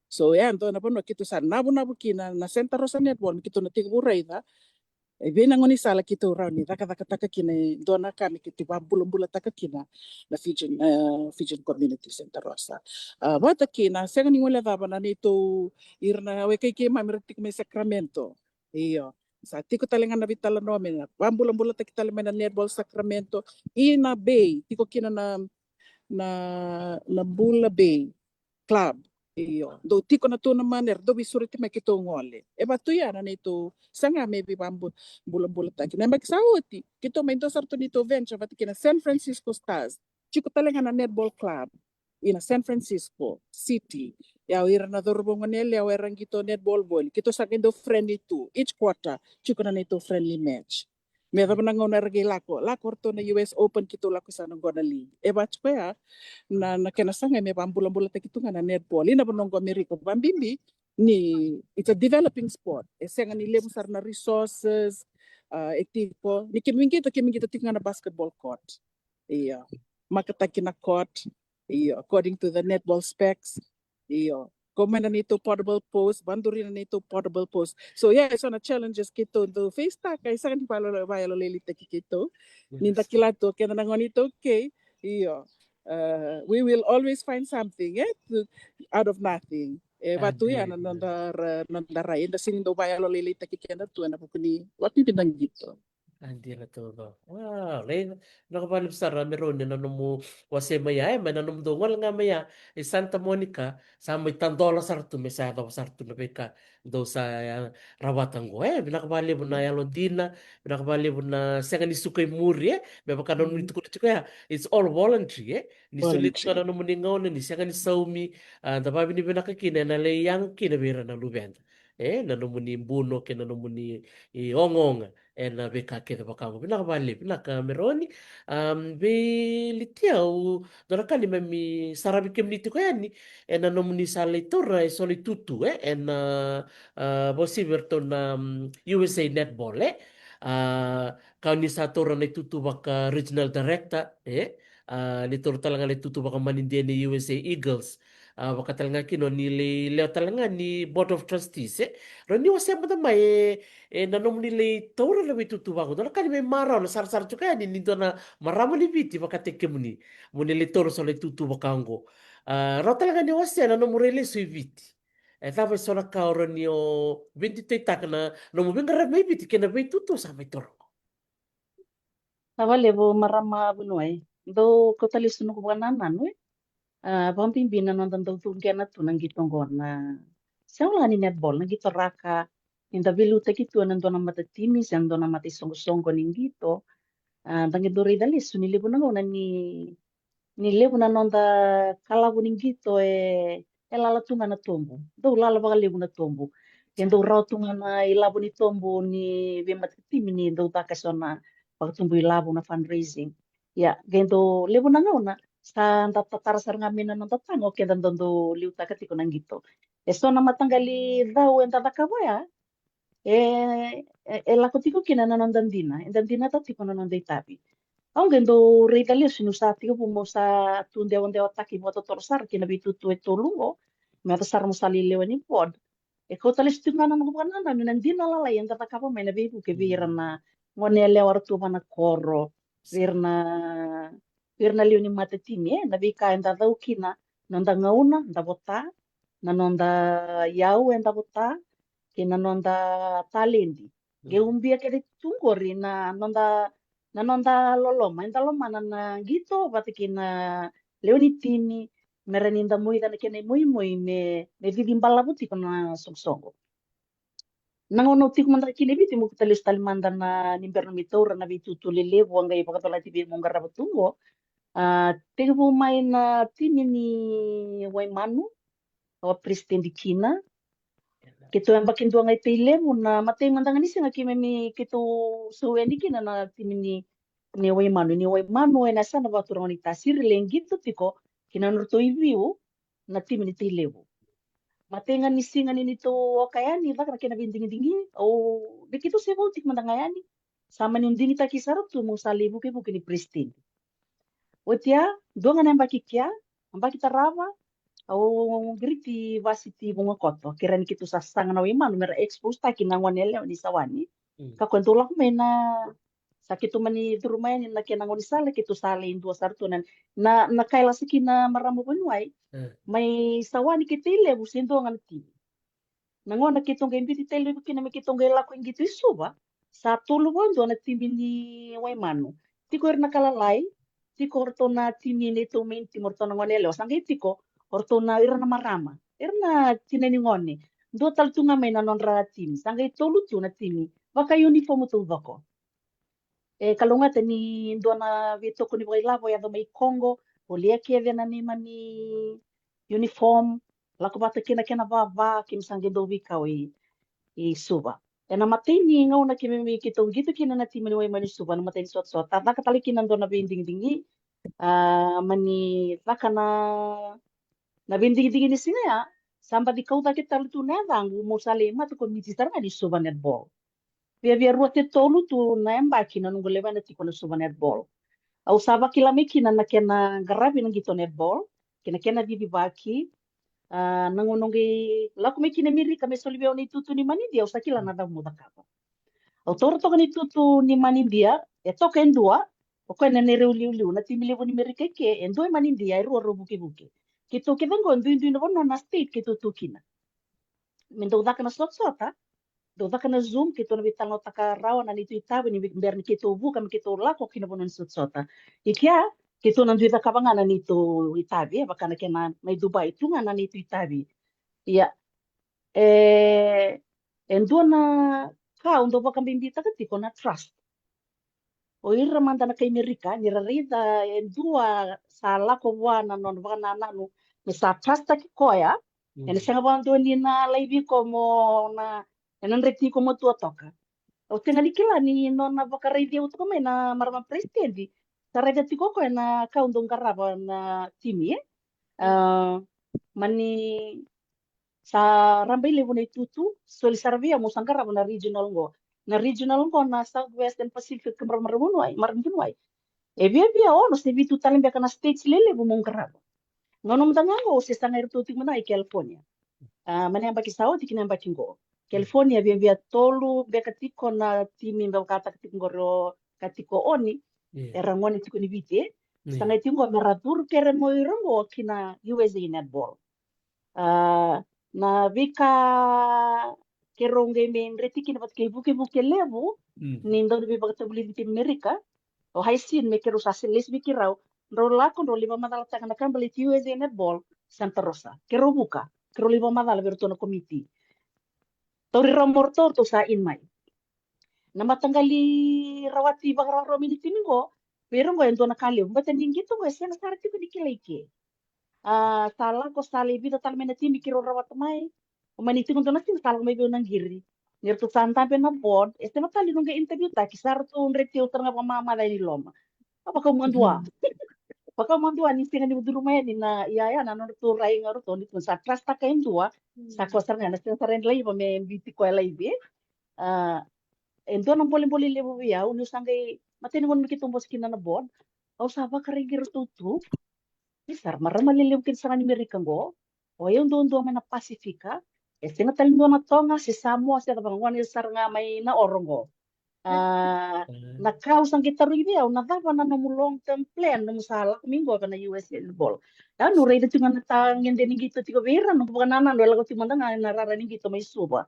So ya dua na vanua keitou sa navunavu kina na Santa Rosa Netball, me keitou na tekivu raica e vei na gaunisala keitou rawa ni cakacakataka kina e dua na ka me keitou vabulabulataka kina na Fijian, uh, Fijian community Santa Rosa. Uh, vata kina, sega ni guilecava na neitou, ira na wekai keimami ra tiko mai Sacramento. Io. Sa tiko tale ga na veitalanoa me na vabulabulataki tale mai na netball Sacramento. I na Bay, tiko kina na, na, na Bula Bay Club. Io. Dou tiko na tournament, era dou veisureti mai keitou gole. E vatu ya na neitou saga me veivabulabulataki. Na yabaki sa oti, keitou mai dua sara tu neitou venture vata kei na San Francisco Stars. Tiko tale ga na netball club i na San Francisco City. Ia o ira na cauravou gone yalewa era qito netball voli, keitou sa qai dau friendly tu. Each quarter tiko na neitou friendly match. Me yacova na gauna era qai lako, lako o ratou na U S Open, keitou lako sara na qo na league. E va tiko ya na, na kena saga me vabulabulataki tu ga na netball i na vanua qo Amerika, vabibi ni it's a developing sport. E sega ni levu sara na resources, uh, e tiko. Ni kemi qito, kemi qito tiko ga na basketball court. Io. Makataki na court. Io. According to the netball specs. Io. Kau mai na neitou portable post, vaduri na neitou portable post. So yeah, e so na challenges keitou dau face taka, e sega ni vayalo, vayalolailaitaki keitou. Ni da kila tu keda na gone iTaukei. Io. Uh, we will always find something, eh, to, out of nothing. E vatu ya na noda, noda rai, eda sega ni dau vayalolailaitaki keda tu ena vuku ni vakabibi na qito. A dina taucoko. Wow, lai, vinaka vakalevu sara Meroni na nomu wasea mai ya, e, mai na nomudou gole ga mai ya i Santa Monica, sa mai tadola sara tu me sa yacova sara tu na veika dou sa, e, rawata qo. E, vinaka vakalevu na yalodina, vinaka vakalevu na sega ni suka i muri, e, me vaka na nomuni tukuna tiko ya, it's all voluntary, e. Ni solia tiko na nomuni gauna, ni sega ni saumi, a, da vavinavinaka kina ena lai yaga kina vei ira na luveda. E, na nomuni buno kei na nomuni, e, ogaoga ena veika kece vaka oqo. Vinaka vakalevu, vinaka Meroni. Um, vei Litia, au dua na ka ni mami saravi kemuni tiko yani ena nomuni sa lai taura e so na itutu, e, ena, a, vakauasivi iratou na, um, U S A Netball, e. A, ka ni sa taura na itutu vaka regional director, e. A, ni taura tale ga na itutu vakamanidina ni U S A Eagles. A, vaka tale ga kina ni lai lewe tale ga ni Board of Trustees, e. Rawa ni wasea mada mai, e, e na nomuni lai taura na veitutu vaqo. Dua na ka ni mai marau na sarasara tiko yani ni dua na marama ni Viti vakataki kemuni. Mo ni lai taura so na itutu vaka oqo. A, rawa tale ga ni wasea na nomu rai lesu i Viti. E cava e so na ka o rawa ni o veititoitaka na nomu veiqaravi mai Viti kei na veitutu sa mai taura oqo. Sa vakalevu marama vuniwai. Dou kauta lesu noqu vakanananu, e. A, vakabibi na noda dau cuqena tu na qito oqo na sega wale ga ni netball, na qito raka, ni da veiliutaki tu ena dua na matatimi se na dua na mataisoqosoqo ni qito. A, da qai dau raica lesu ni levu na gauna ni, ni levu na noda kalavu ni qito e, e lala tu ga na tobu. Dau lala vakalevu na tobu. Ke dau rawa tu ga na ilavo ni tobu ni veimatatimi ni dau caka eso na vakatubu ilavo na fundraising. Ia, ke dau levu na gauna sa da tatara sara ga mai na noda tago ke da dau liutaka tiko na qito. Eso na mataqali cau eda cakava oya, e, e, e lako tiko kina na noda dina, eda dinata tiko na noda itavi. Au qai dau raica lesu niu sa tekivu mo sa tu dewedewetaki vakatotolo sara kina veitutu e tolu qo, me yaco sara mo sa lai lewe ni board. E kauta lesu tiko ga na noqu vakanananu na dina lalai eda cakava mai na veivuke vei ira na gone yalewa era tu va na koro, vei ira na, vei ira na lewe ni matatimi, e, na veika eda cau kina, noda gauna da vota, na noda iyau eda vota, kei na noda taledi. Ke ubia kece tu qori na noda, na noda loloma, eda lomana na qito vata kei na lewe ni timi, me ra ni da moica na kena imoimoi me, me cici balavu tiko na soqosoqo. Na gauna au tiko mada kina e Viti, mo kua tale lesu tale mada na ni bera nomu taura na veitutu lelevu a qai vakacolati vei mo qarava tu qo. A, tekivu mai na timi ni Waimanu, au a peresitedi kina. Keitou yabaki dua ga i Tailevu, na matai mada ga ni siga keimami keitou sau yani kina na timi ni, ni Waimanu, ni Waimanu ena yasana vakaturaga ni Tasiri, lai qito tiko kina nodratou iviu na timi ni Tailevu. Matai ga ni siga ni neitou oka yani, caka na kena veidigidigi, au, vei keitou se vou tiko mada ga yani, sa mani digitaki sara tu mo sa lai vukevuke ni peresitedi. Oti ya, dua ga na yabaki kea, yabaki tarava, au qiriti Vasiti Vugakoto, kerea ni keitou sa saga na Waimanu me ra expose taki na gone yalewa ni Sawani. Ka koya dau lako mai na, sa keitou mani curu mai yani na kena gaunisala, keitou sa lai dua sara tu na, na, na ka e lasa kina marama vuniwai. Mai Sawani kei Tailevu se dua ga na timi. Na gauna keitou qai biuti Tailevu kina me keitou qai lako i qito i Suva, sa tolu vakadua na timi ni Waimanu. Tiko ira na ka lalai, tiko o ratou na timi neitou main team, o ratou na gone yalewa, sa qai tiko o ratou na, ira na marama, ira na tina ni gone. Dua tale tu ga mai na nodra timi, sa qai tolu tu na timi vaka uniform taucoko. E kalougata ni dua na veitokoni vakailavo e yaco mai Koqo, volia kece na neimami uniform, lako vata kei na kena vava, keimami sa qai dau veikau i, i Suva. Ena matai ni gauna keimami keitou qito kina na timi ni Waimanu i Suva, na matai ni sotasota, a caka tale kina dua na veidigidigi, a, mani caka na, na veidigidigi ni siga ya, sa baci kau cake tale tu na yacaqu mo sa lai mata komiti sara ga ni Suva netball. Viavia rua se tolu tu na yabaki na noqu lewena tiko na Suva netball. Au sa vakila mai kina na kena qaravi na qito netball kei na kena cicivaki. A, na gauna au qai lako mai kina Amerika me soli vei au na itutu ni manidia, au sa kila na cava meu cakava. Au taura toka na itutu ni manidia, e toka e dua, o koya na neirau iliuliu, na timi levu ni Amerika i ke, e dua e manidia, e rua rau vukevuke. Keitou kece qo e duidui na vanua na state keitou tu kina. Me dau caka na sotasota, dau caka na Zoom, keitou na veitalanoataka rawa na neitou itavi ni bera ni keitou vuka me keitou lako ki na vanua ni sotasota. I kea, keitou na dui cakava ga na neitou itavi, e vaka na kena mai Dubai, tu ga na neitou itavi. Ia, e, e dua na ka au dau vakabibitaka tiko na trust. O ira mada na kai Amerika, ni ra raica e dua sa lako vua na nona vakanananu me sa trustaki koya, ena sega vakadua ni na laivi iko mo na, ena dreti iko mo tua toka. Au sega ni kila ni nona vakaraici au toka mai na marama president, sa raica tiko o koya na ka au dau qarava na timi, e? A, mani sa rabailevu na itutu, soli sara vei au mo sa qarava na regional qo. Na regional qo na South Western Pacific, marama vuniwai, marama vuniwai. E viavia ono se vitu tale beka na states lelevu mo qarava. Gauna mada ga qo se saga iratou tiko mada i California. A, mai na yabaki sa oti ki na yabaki qo. California viavia tolu beka tiko na timi me vakataka tiko qori o ka tiko oni. Era gone tiko ni Viti, e? Saga tiko qo me ra curu kere mo ira qo ki na U S A netball. A, na veika keirau qai me dreti kina vata kei vukevuke levu ni dau ni veivakatavulici ki Amerika, o Haisin me keirau sa se lesi vei keirau, drau lako, drau lai vakamacalataka na ka baleti U S A netball, Santa Rosa. Keirau vuka, keirau lai vakamacala vei iratou na komiti. Tauri rau mo ratou, ratou sa in mai. Na mataqali rawati vakarawarawa mai ni timi qo, vei ira qo e dua na ka levu. Baleta ni qito qo e sega sara tiko ni kilai ke. A, sa lako, sa lai vica tale mai na timi keirau rawata mai. O mani tiko dua na siga sa lako mai vei au na qiri ni ratou sa dabe na board, e sega tale ni noqu interview taki, sa ratou dreti au sara ga vakamamaca yani loma. A vakau madua. Vakau madua ni sega ni curu mai yani na iyaya na nodratou rai ga ratou ni sa trust taka e dua. Sa koya sara ga na sega sara ni laiva me biuti koya laivi. A, e dua na bolebole levu vei au niu sa qai matai ni gauna me keitou bose kina na board. Au sa vakaraitaki iratou tu ni sa ra marama lelevu kina sara ga ni Merika qo. O yau duadua mai na Pasifika. E sega tale ni dua na Toga se Samoa se cava, gone sara ga mai na oro qo. A, na ka au sa qai tarogi vei au, na cava na nomu long term plan, nomu sa lako mai qo vei na U S netball. Au raica tiko ga na tagede ni qito tiko vei ira, noqu vakanananu e lako tiko mada ga ena rara ni qito mai Suva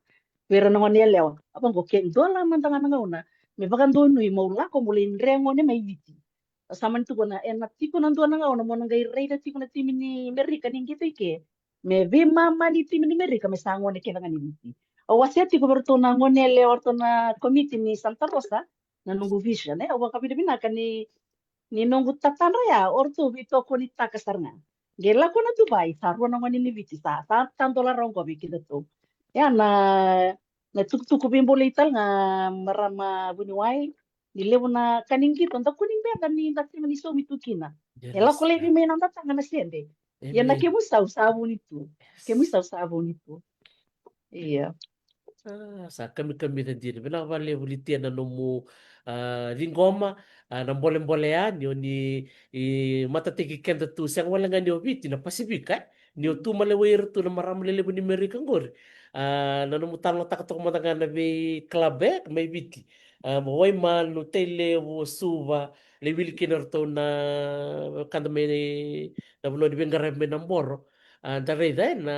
vei ira na gone yalewa. A vaqo, ke dua la mada ga na gauna me vakadonui meu lako meu lai dre gone mai Viti. Au sa mani tukuna, ena tiko na dua na gauna mo na qai raica tiko na timi ni Merika ni qito i ke, me veimama ni timi ni Merika me sa gone kece ga ni Viti. Au wasea tiko vei iratou na gone yalewa, o iratou na komiti ni Santa Rosa, na noqu vision, e, au vakavinavinaka ni, ni noqu tatadra ya o ratou veitokonitaka sara ga. Qai lako na Dubai, sa rua na gone ni Viti, sa, sa tadola rawa qo vei kedatou. Ia na, na tukutuku veibolei tale ga, marama vuniwai, ni levu na ka ni qito da kua ni beda ni da sega ni saumi tu kina. E lako laivi mai na noda taga na sede. Ia na kemu isau sa vuni tu. Kemu isau sa vuni tu. Ia. A, sa kamikamica dina. Vinaka vakalevu Litia na nomu, a, ciqoma, a, na bolebole ya ni o ni, i, matataki keda tu, sega wale ga ni o Viti, na Pasifika, e? Ni o tu mai lewai ira tu na marama lelevu ni Merika qori. A, na nomu talanoataka toka mada ga na vei club, e, mai Viti. A, Waimanu, Tailevu, Suva, lai wili kina ratou na wekada mai na vanua ni veiqaravi mai Naboro. A, da raica, e, na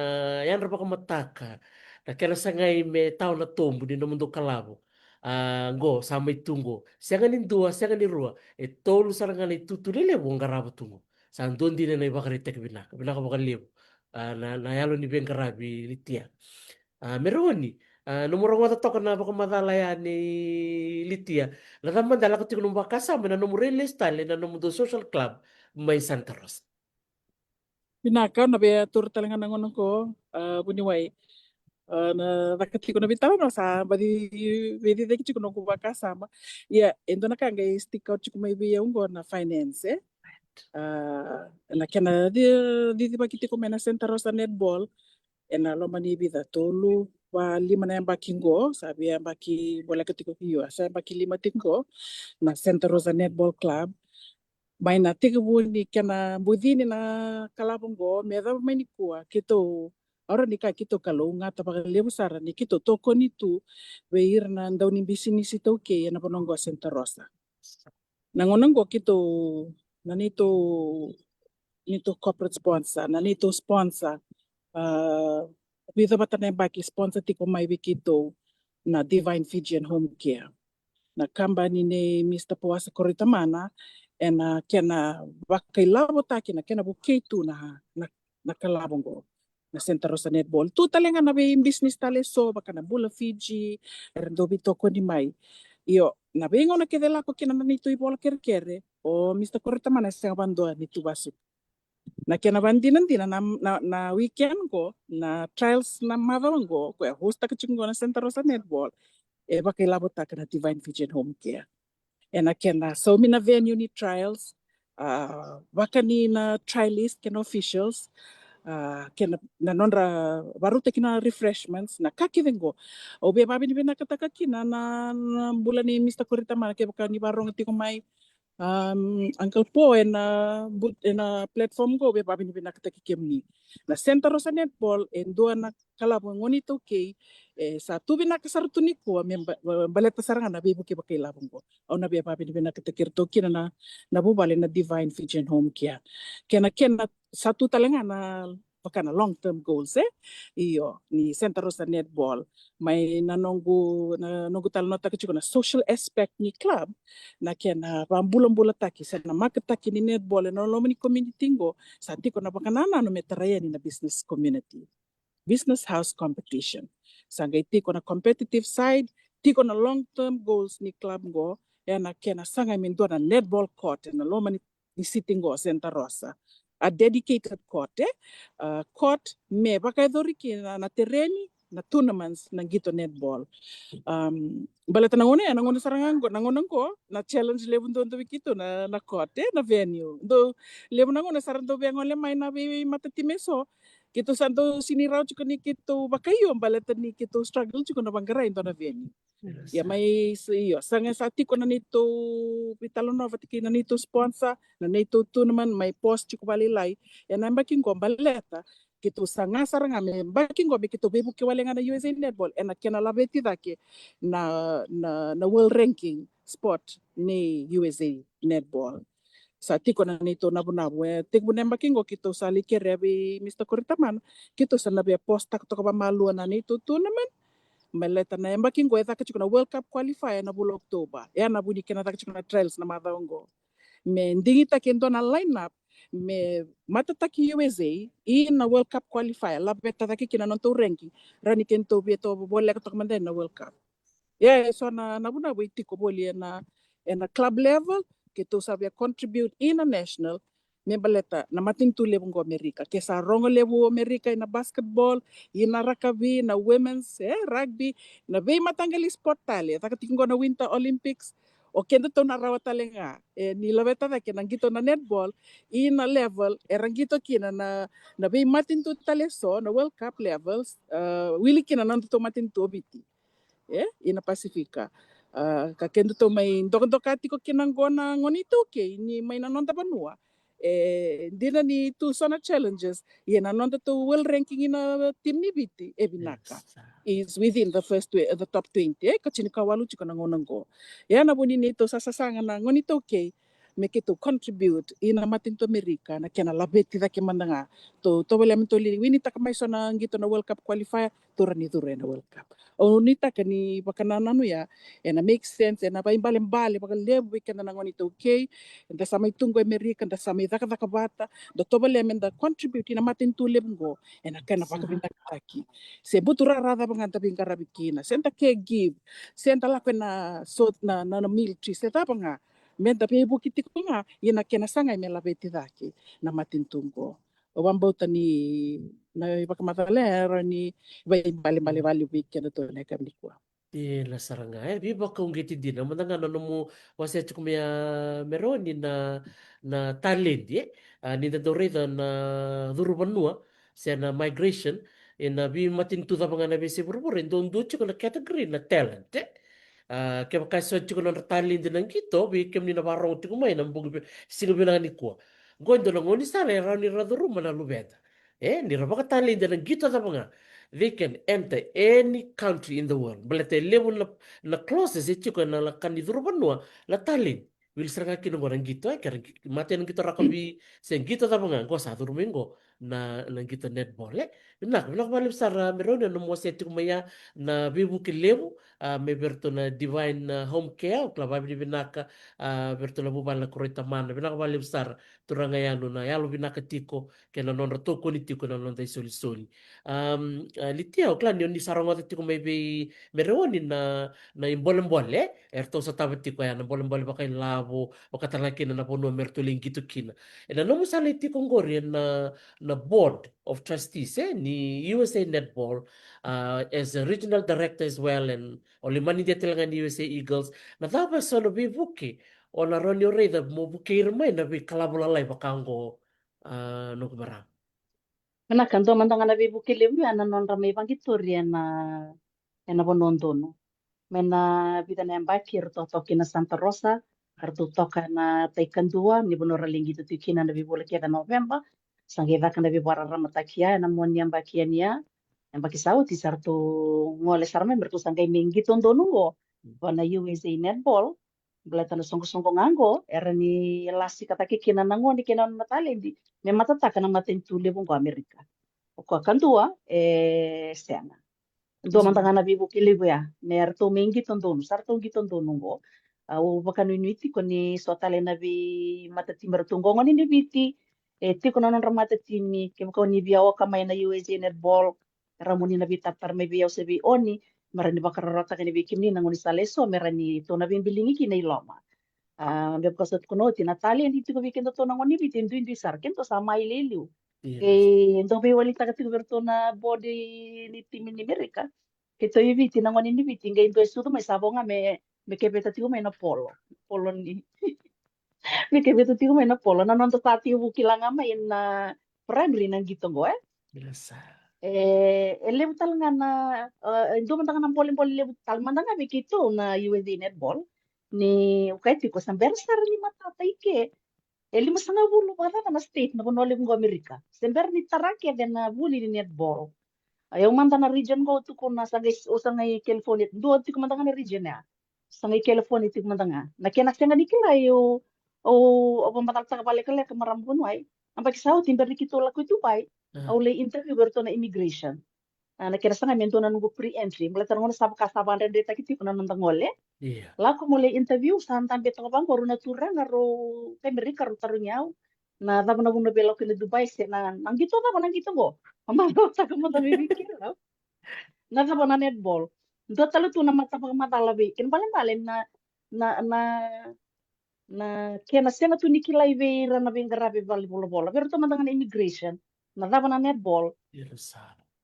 yadra vakamataka, na kena sagai me tawa na tobu ni nomudou kalavo. A, qo sa mai tu qo, sega ni dua, sega ni rua, e tolu sara ga na itutu lelevu o qarava tu qo. Sa dua dina na ivakaraitaki vinaka, vinaka vakalevu. A, na, na yalo ni veiqaravi Litia. A, Meroni, a, nomu rogoca toka na vakamacala ya nei Litia. Na cava mada e lako tiko nomu vakasama ena nomu railesu tale na nomudou social club mai Santa Rosa? Vinaka, na via taura tale ga na gauna qo, a, vuniwai. A, na caka tiko na veitalanoa sa baci veiciciyaki tiko noqu vakasama. Ia, e dua na ka qai stick out tiko mai vei au qo na finance, e? A, na kena ci-, cicivaki tiko mai na Santa Rosa Netball ena loma ni vica, tolu, va, lima na yabaki qo, sa via yabaki voleka tiko, io, sa yabaki lima tiko qo na Santa Rosa Netball Club. Mai na tekivu ni kena bucini na kalavo qo me yacova mai nikua, keitou, au rawa ni kaya keitou kalougata vakalevu sara ni keitou tokoni tu vei ira na daunibisinisi iTaukei ena vanua qo Santa Rosa. Na gauna qo keitou, na neitou, neitou corporate sponsor, na neitou sponsor, a, vica vata na yabaki sponsor tiko mai vei keitou na Divine Fijian Home Care. Na kabani nei Mister Poasa Koroitamana, ena kena vakailavotaki, na kena vukei tu na, na, na kalavo qo, na Santa Rosa Netball. Tu tale ga na veibisinisi tale eso, vaka na Bula Fiji, era dau veitokoni mai. Io, na veigauna kece e lako kina na neitou ivola kerekere, o Mister Koroitamana e sega vakadua ni tu vasu. Na kena vadinadina na, na, na weekend qo, na trials na macawa qo, koya e host-taka tiko qo na Santa Rosa Netball, e vakailavotaka na Divine Fijian Home Care. Ena kena saumi na venue ni trials, a, vakani na trialist kei na officials, a, kei na, na nodra vakarautaki na refreshments, na ka kece qo. Au via vakavinavinakataka kina na, na bula nei Mister Koroitamana, kevaka ni vakarogo tiko mai, um, Uncle Po ena bu-, ena platform qo, au via vakavinavinakataki kemuni. Na Santa Rosa Netball e dua na kalavo e gone iTaukei, e sa tu vinaka sara tu nikua me ba-, ba-, baleta sara ga na veivuke vakailavo qo. Au na via vakavinavinakataki iratou kina na, na vuvale na Divine Fijian Home Care. Kena, kena sa tu tale ga na vaka na long term goals, e? Io, ni Santa Rosa Netball. Mai na noqu, na noqu talanoataka tiko na social aspect ni club, na kena vakabulabulataki se na market-taki ni netball ena loma ni community qo, sa tiko na vakanananu me tarai yani na business community. Business house competition. Sa qai tiko na competitive side, tiko na long term goals ni club qo, ena kena sagai me dua na netball court ena loma ni, ni city qo, Santa Rosa. A dedicated court, e? A, court me vakayacori kina na tereni, na tournaments na qito netball. Um, baleta na gauna ya, na gauna sara ga qo, na gauna qo, na challenge levu dodonu vei keitou na, na court, e, na venue. Dou levu na gauna sara dou via gole mai na veimatatimi eso. Keitou sa dou sini rawa tiko ni keitou vakaio, baleta ni keitou struggle tiko na vaqarai dua na venue. Ia mai s-, io, sa ga sa tiko na neitou veitalanoa vata kei na neitou sponsor, na neitou tournament, mai post tiko vakalailai. Ia na yabaki qo baleta keitou sa ga sara ga me yabaki qo me keitou veivuke wale ga na U S A Netball ena kena laveti cake na, na, na world ranking sport ni U S A Netball. Sa tiko na neitou navunavu, e, tekivu na yabaki qo keitou sa lai kerea vei Mister Koritamana, keitou sa na via post taka toka vakamalua na neitou tournament. Baleta na yabaki qo e caka tiko na World Cup qualifier na vula October. E, na vu ni kena caka tiko na trials na macawa qo. Me digitaki e dua na line-up me matataki U S A i na World Cup qualifier, laveta cake kina na nodatou ranking, rawa ni keitou via tou voleka toka mada na World Cup. Ia, e so na, na navunavu e tiko voli ena, ena club level, keitou sa via contribute i na national, me baleta na matanitu levu qo Amerika. Ke sa rogo levu Amerika i na basketball, i na rakavi, na women's, e, rugby, na veimataqali sport tale, e caka tiko qo na Winter Olympics, o kedatou na rawa tale ga, e, ni laveta cake na qito na netball i na level era qito kina na, na veimatanitu tale eso, na World Cup levels, e, wili kina na nodatou matanitu o Viti, e, i na Pasifika. A, ka kedatou mai dokadoka tiko kina qo na gone iTaukei ni mai na noda vanua, e dina ni tu so na challenges, ia na nodatou world ranking i na team ni Viti e vinaka. Is within the first twe-, the top twenty, e, ka tinikawalu tiko na gauna qo. Ia na vu ni neitou sa sasaga na gone iTaukei me keitou contribute i na matanitu Amerika na kena laveti cake mada ga. Tou, tou voleka me tou lai winitaka mai so na qito na World Cup qualifier, tou rawa ni curu ena World Cup. Au nuitaka ni vakanananu ya ena make sense, ena vaibalebale vakalevu vei keda na gone iTaukei. Da sa mai tu qo Amerika, da sa mai cakacaka vata, da tovolea me da contribute i na matanitu levu qo ena kena vakavinakataki. Se buturara cava ga da veiqaravi kina, se da caregive, se da lako ena so na, na, na military, se cava ga, me da veivuke tiko ga i na kena sagai me laveti cake na matanitu qo. Au vakabauta ni na ivakamacala e rawa ni vaibalebale valevu vei kedatou ena yakavi nikua. Io, la sara ga, e, veivakauqeti dina. Mada ga na nomu wasea tiko mai ya, Meroni, na, na taledi, e? A, ni da dau raica na curuvanua se na migration ena veimatanitu cava ga na veiyasai vuravura, e dau dua tiko na category na talent, e? A, kevaka e so tiko na nodra taledi na qito, vei kemuni na varogo tiko mai na bogi vi-, siga vinaka nikua, qo e dua na gaunisala e rawa ni ra curuma na luveda. E, ni ra vakataledi ena qito cava ga, they can enter any country in the world. Baleta e levu na, na clauses e tiko ena lako ni curuvanua na taledi. Wili sara ga kina qo na qito, e, ke ra qi-, matai na qito rakavi, se qito cava ga, qo sa curu mai qo na, na qito netball, e. Vinaka, vinaka vakalevu sara, Meroni, na nomu wasea tiko mai ya na veivuke levu, a, mai vei iratou na Divine, a, Home Care, au kila, vakavinavinaka, a, vei iratou na vuvale na Koroitamana. Vinaka vakalevu sara, turaga yanu, na yalo vinaka tiko kei na nodra tokoni tiko ena noda isolisoli. Am, a, Litia, au kila ni o ni sa rogoca tiko mai vei Meroni na, na ibolebole, e, eratou sotava tiko ya, na bolebole vakailavo, vakatale ga kina na vanua me ratou lai qito kina. Ena nomu sa lai tiko qori ena, na Board of Trustees, e, ni U S A Netball, a, as a regional director as well, and o lai manidia tale ga ni U S A Eagles. Na cava e so na veivuke o na rawa ni o raica mo vukei ira mai na veikalavu lalai vaka qo, a, noqu marama? Vinaka, dua mada ga na veivuke levu ya na nodra mai vaqitori ena, ena vanua donu. Mai na vica na yabaki eratou toka kina Santa Rosa, eratou toka ena tai kadua ni vanua ra lai qito tiko kina na veivula kece Noveba. Sa qai caka na veivakararamataki ya ena mua ni yabaki yani ya. Yabaki sa oti sa ratou gole sara mai me ratou sa qai mai qito donu qo vua na U S A Netball. Baleta na soqosoqo ga qo era ni lasika cake kina na gone kei na nona taledi me matataka na matanitu levu qo Amerika. O koya kadua e sega. Dua mada ga na veivuke levu ya me ratou mai qito donu, sa ratou qito donu qo. Au vakanuinui tiko ni so tale na veimatatimi ratou qo gone ni Viti, e tiko na nodra matatimi, kevaka o ni via oka mai na U S A Netball, rawa mo ni na veitaratara mai vei au se vei Oni, me rawa ni vakarautaka yani vei kemuni na gaunisala eso me rawa ni tou na veibiligi kina i loma. A, me vaka sa tukuna oti, na taledi tiko vei kedatou na gone ni Viti e duidui sara, kedatou sa mai liuliu. Qai dau veiwalitaka tiko vei iratou na board ni timi ni Merika. Keitou i Viti, na gone ni Viti, qai dua e sucu mai sa vo ga me, me keveta tiko mai na polo. Polo ni. Me keveta tiko mai na polo. Na noda sa tekivu kila ga mai na primary na qito qo, e? E, e levu tale ga na, e, e dua mada ga na bolebole levu tale mada ga vei keitou na U S A netball. Ni o kaya tiko sa bera sara ni matata i ke. E limasagavulu vakacaca na state na vanua levu qo Amerika. Se bera ni tara kece na vuli ni netball. A, au mada na region qo tukuna sa qai, au sa qai California. Dua tiko mada ga na region ya. Sa qai California tiko mada ga. Na kena sega ni kilai au, au, au vakamacalataka vakalekaleka marama vanua. A, yabaki sa oti bera ni keitou lako i Dubai. Au lai interview vei iratou na immigration. A, na kena saga me dua na noqu pre-entry. Baleta na gauna sa vaka sa vakadredretaki tiko na noda gole. Lako mo lai interview, sa dabe toka vaqo rau na turaga, rau kai Merika, rau tarogi au. Na cava na vuna vei lako kina Dubai, se na, na qito cava na qito qo. Mamalautaka mada mai vei keirau. Na cava na netball. Dua tale tu na mata vakamacala vei. Kena balebale na, na, na na kena sega tu ni kilai vei ira na veiqaravi valevolavola. Vei iratou mada ga na immigration. Na cava na netball.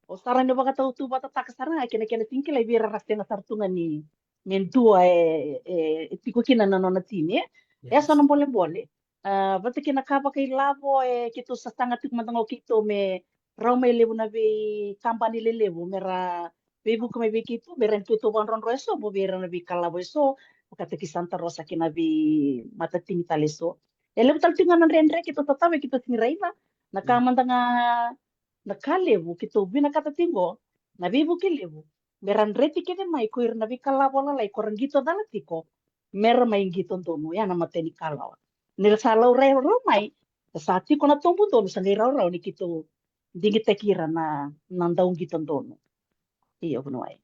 O sa rawa ni vakatauvatana sara ga kena, kena sega ni kilai vei ira ra sega sara tu ga ni me dua e, e, e tiko kina na nona timi, e? E so na bolebole. A, vata kei na ka vakailavo, e, keitou sasaga tiko mada ga o keitou me rawa mai levu na veikabani lelevu me ra veivuke mai vei keitou, me rawa ni keitou vakadrodro e so, mo vei ira na veikalavo e so, vakataki Santa Rosa kei na veimatatimi tale e so. E levu tale tiko ga na dredre keitou sotava, keitou sega ni raica. Na ka mada ga, na ka levu keitou vinakata tiko, na veivuke levu. Me ra dreti kece mai ko ira na veikalavo lalai ko ra qito cala tiko. Me ra mai qito donu, ya na mata ni kalawa. Ni ra sa laurai rawa mai, sa tiko na tobu donu, sa qai rawarawa ni keitou digitaki ira na, na dau qito donu. Io, vuniwai.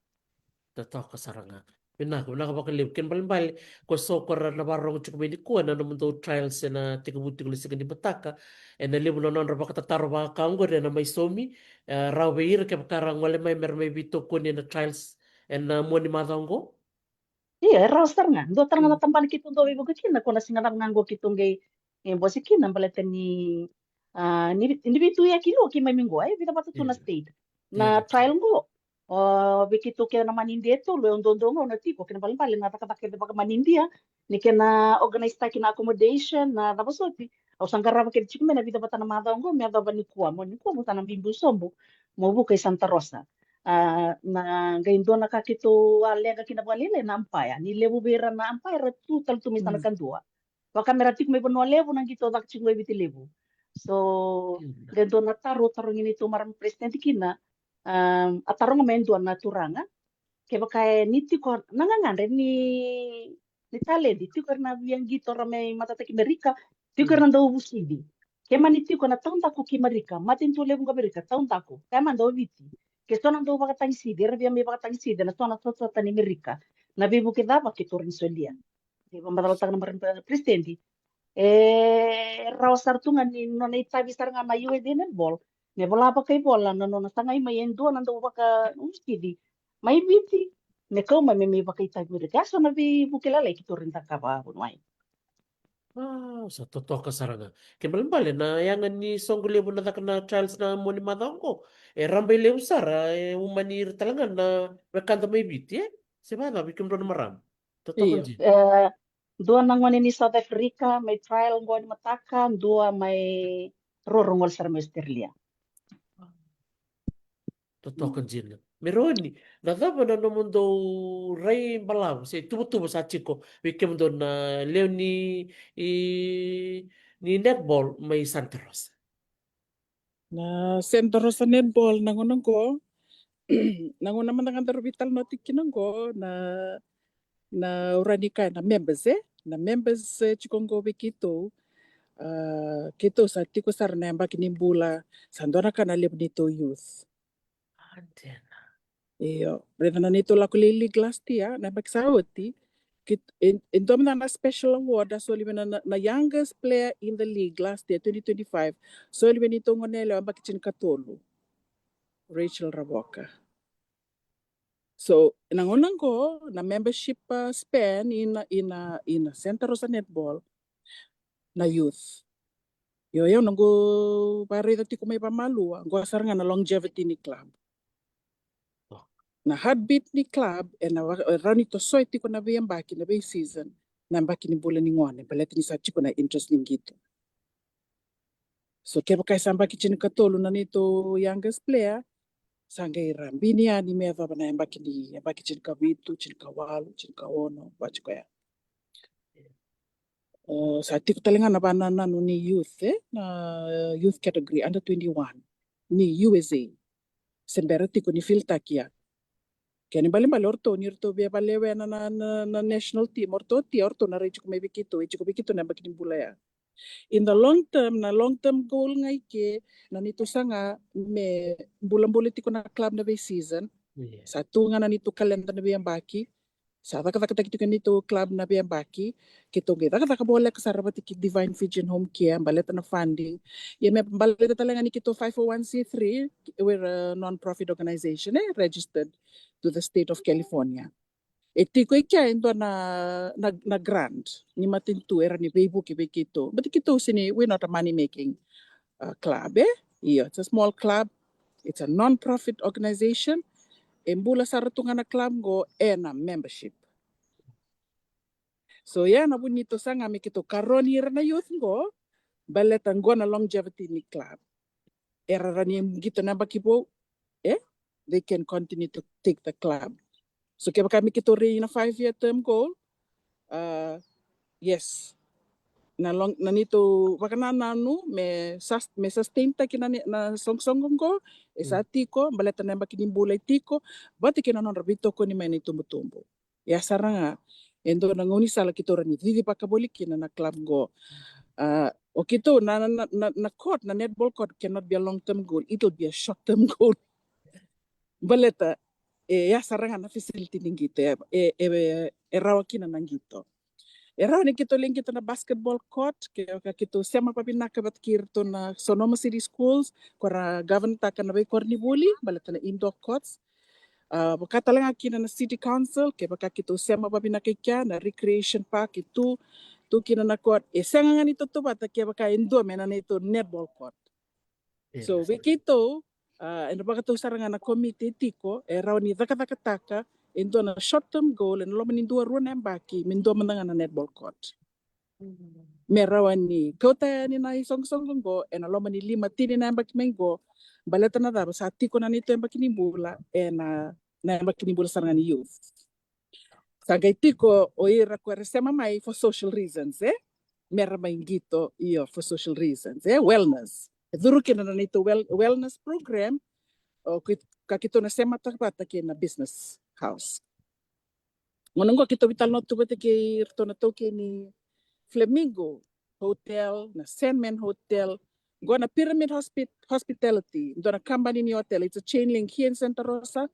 Totoka sara ga. Vinaka, vinaka vakalevu. Kena balebale, ko so ko ra na vakarorogo tiko mai nikua na nomudou trials ena tekivu tiko na siga ni mataka. Ena levu na nodra vakatataro vaka oqori ena mai saumi, e, rawa vei ira kevaka ra gole mai me ra mai veitokoni ena trials ena mua ni macawa oqo. Ia, e rawa sara ga. Dua tale ga na tabana keitou dau veivuke kina, ko na siga cava ga oqo keitou qai, e, bose kina, baleta ni, a, ni, ni veituyaki lua keimami qo, e, vica vata tu na state. Na trial qo, o, vei keitou kece na manidia e tolu, e, au dodonu ga au na tiko, kena balebale na cakacaka kece vakamanidia, ni kena organise taki na accommodation, na cava soti, au sa qarava kece tiko mai na vica vata na macawa qo, me yacova nikua, mo nikua mo sa na biubiu sobu, mo vuka i Santa Rosa. A, na qai dua na ka keitou a leqa kina vakalailai na umpire. Ni levu vei ira na umpire era tu tale tu mai sa na kadua. Vaka me ra tiko mai Vanua Levu na qito caka tiko qo i Viti Levu. So, qai dua na taro, tarogi neitou marama president kina. A, a taroga mai e dua na turaga. Kevaka e ni tiko na gagadre ni, ni taledi, tiko era na via qito ra mai matataki Merika, tiko era na dau vusici. Ke mani tiko na taudaku ki Merika, matanitu levu qo Merika, taudaku, kaya mada o Viti. Ke so na dau vakatagicidi, era via mai vakatagicidi, na so na sotasota ni Merika. Na veivuke cava keitou rawa ni solia. Ni vakamacalataka na marama president. E rawa sara tu ga ni nona itavi sara ga na U S A netball. Me vola vakaivola na nona sagai mai e dua na dau vakavusici mai Viti. Me kau mai me mai vakaitavi Merika. Ya so na veivuke lalai keitou rawa ni cakava vuniwai. Wow, sa totoka sara ga. Kena balebale na yaga ni soqo levu na caka na trials na mua ni macawa oqo. E rabailevu sara, e umani ira tale ga na wekada mai Viti, e? Se vacava vei kemudrou na marama? Totoka dina. E, dua na gone ni South Africa mai trial qo ni mataka, dua mai roro gole sara mai Australia. Totoka dina. Meroni, na cava na nomudou rai balavu se tuvatuva sa tiko vei kemudou na lewe ni, i, ni netball mai Santa Rosa? Na Santa Rosa netball na gauna qo, na gauna mada ga daru veitalanoa tiko kina qo, na, na ura ni kaya na members, e? Na members, e, tiko qo vei keitou. A, keitou sa tiko sara na yabaki ni bula, sa dua na ka na levu neitou youth. Io, raica na neitou lako lai league last year, na yabaki sa oti. Kit-, e, e dua mada na special award a soli vei na, na, na youngest player in the league last year, twenty twenty-five. Soli vei neitou gone yalewa yabaki tinikatolu, Rachel Ravoka. So, na gauna qo, na membership, uh, span ina, ina, ina Santa Rosa netball, na youth. Io, io, noqu vakaraica tiko mai vamalua, qo sara ga na longevity ni club. Na heartbeat ni club, e na va-, e rawa ni tosoya tiko na veiyabaki, na vei season, na yabaki ni bula ni gone, baleta ni sa tiko na interest ni qito. So kevaka e sa yabaki tinikatolu na neitou youngest player, sa qai ra bini yani me yacova na yabaki ni, yabaki tinikavitu, tinikawalu, tinikaono, vaka tiko ya. O, sa tiko tale ga na vanananu ni youth, e, na youth category under twenty-one ni U S A. Se bera tiko ni fill-taki ya. Kena ibalebale o ratou ni ratou via vakalewena na, na, na national team, o ratou oti, o ratou na rai tiko mai vei keitou, e tiko vei keitou na yabaki ni bula ya. In the long term, na long term goal ga i ke, na neitou saga me bulabula tiko na club na vei season. Sa tu ga na neitou kaleda na veiyabaki. Sa cakacakataki tiko na neitou club na veiyabaki. Keitou qai cakacaka voleka sara vata kei Divine Fijian Home Care, baleta na funding. Ia me baleta tale ga ni keitou five oh one C three, we're a non-profit organization, e registered to the state of California. E tiko i kea e dua na, na, na grant ni matanitu era ni veivuke vei keitou. But keitou sega ni, we're not a money making, uh, club, e? Io, it's a small club. It's a non-profit organization. E bula sara tu ga na club qo e na membership. So ia na vu ni tou saga me keitou karoni ira na youth qo, baleta qo na longevity ni club. Era rawa ni qito na yabaki vou, e? They can continue to take the club. So kevaka me keitou rai na five year term goal, uh, yes. Na long, na neitou vakanananu me sus-, me sustain taki na, na soqosoqo qo, e sa tiko, baleta na yabaki ni bula e tiko, vata kei na nodra veitokoni mai na itubutubu. Ia sara ga e dua na gaunisala keitou rawa ni cici vakavoli kina na club qo. A, o keitou na, na, na, na court, na netball court cannot be a long term goal, it'll be a short term goal. Baleta e, ia sara ga na facility ni qito, e, e, e, e rawa kina na qito. E rawa ni keitou lai qito na basketball court, ke, ka keitou sema vavinaka vata kei iratou na Sonoma City Schools, ko ra govern taka na veikoronivuli, baleta na indoor courts. A, vaka tale ga kina na City Council, kevaka keitou sema vavinaka i kea, na recreation park e tu, tu kina na court, e sega ga ni tautauvata kevaka e dua me na neitou netball court. So vei keitou, a, e na vakatau sara ga na komiti e tiko, e rawa ni cakacakataka e dua na short term goal e na loma ni dua rua na yabaki, me dua mada ga na netball court. Me rawa ni kauta yani na isoqosoqo qo e na loma ni lima, tini na yabaki mai qo. Baleta na cava? Sa tiko na neitou yabaki ni bula e na, na yabaki ni bula sara ga ni youth. Sa qai tiko o ira ko era sema mai for social reasons, e? Me ra mai qito, io, for social reasons, e? Wellness. E curu kina na neitou well-, wellness program, o, ka keitou na sema taka vata kei na business house. Gauna qo keitou veitalanoa tu vata kei iratou na taukei ni Flamingo Hotel, na Sandman Hotel, qo na Pyramid Hospi-, Hospitality, dua na kabani ni hotel, it's a chain link here in Santa Rosa.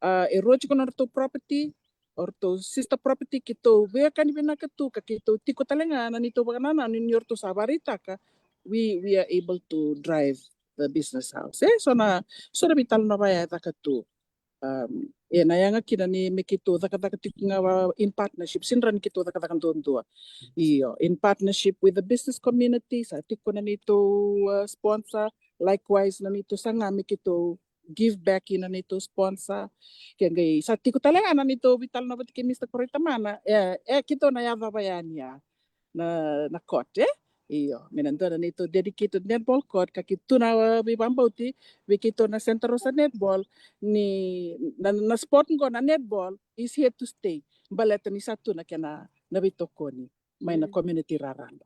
A, e rua tiko na nodratou property, o ratou sister property, keitou veiwekani vinaka tu ka keitou tiko tale ga na neitou vakanananu ni o ratou sa vakaraitaka, we, we are able to drive the business house. E, so na, so na veitalanoa vaya e caka tu. Um, e na yaga kina ni me keitou cakacaka tiko ga va in partnership, sega ni keitou cakacaka duadua. Io, in partnership with the business community, sa tiko na neitou, uh, sponsor, likewise na neitou saga me keitou give back i na neitou sponsor. Ke qai sa tiko tale ga na neitou veitalanoa vata kei Mister Koroitamana, e, e keitou na yacova yani ya na, na court, e? Io, me na dua na neitou dedicated netball court, ka keitou na, uh, veivakabauti vei keitou na Santa Rosa Netball, ni na, na sport qo na netball is here to stay. Baleta ni sa tu na kena, na veitokoni mai na community raraba.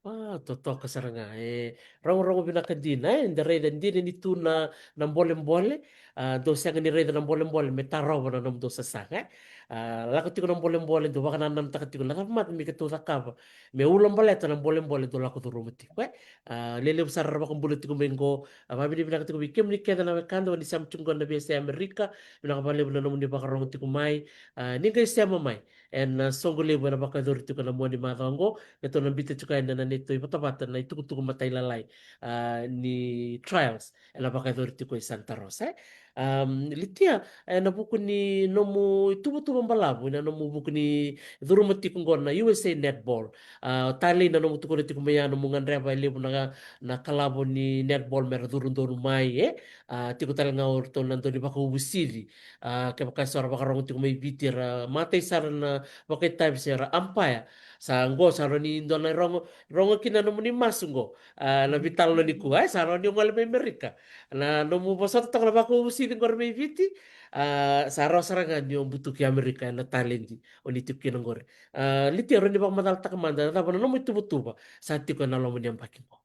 A, totoka sara ga, e rogorogo vinaka dina, e, da raica dina ni tu na, na bolebole, a, dou sega ni raica na bolebole me tarova na nomudou sasaga, e. A, lako tiko na bolebole, dou vakanananutaka tiko, na cava mada me keitou cakava me ulabaleta na bolebole dou lako curuma tiko, e. A, lelevu sara ra vakabula tiko mai qo, a, vakavinavinaka tiko vei kemuni kece na wekada, o ni sema tiko qo na veiyasai Amerika, vinaka vakalevu na nomuni vakarogo tiko mai, a, ni qai sema mai. E na soqo levu e na vakayacori tiko na mua ni macawa oqo, keitou na biuta tiko yani na neitou ivatavata na itukutuku matailalai, a, ni trials e na vakayacori tiko i Santa Rosa, e. Am, Litia, ena vuku ni nomu ituvatuva balavu, ena nomu vuku ni curuma tiko qo na U S A Netball. A, talei na nomu tukuna tiko mai ya, nomu gadreva e levu na, na kalavo ni netball mera curu donu mai, e? A, tiko tale ga o ratou na dau ni vakauvusici. A, kevaka eso era vakarogo tiko mai Viti, era matai sara na vakaitavi se ra umpire. Sa qo, sa rawa ni dua na rogo, rogo kina nomuni masu qo. A, na vitalanoa nikua, e, sa rawa ni o gole mai Amerika. Na nomu vosota toka na vakauvusici qori mai Viti. A, sa rawa sara ga ni o butuki Amerika ena taledi o ni tiko kina qori. A, Litia, rawa ni vakamacalataka mada, cava na nomu ituvatuva sa tiko ena loma ni yabaki qo?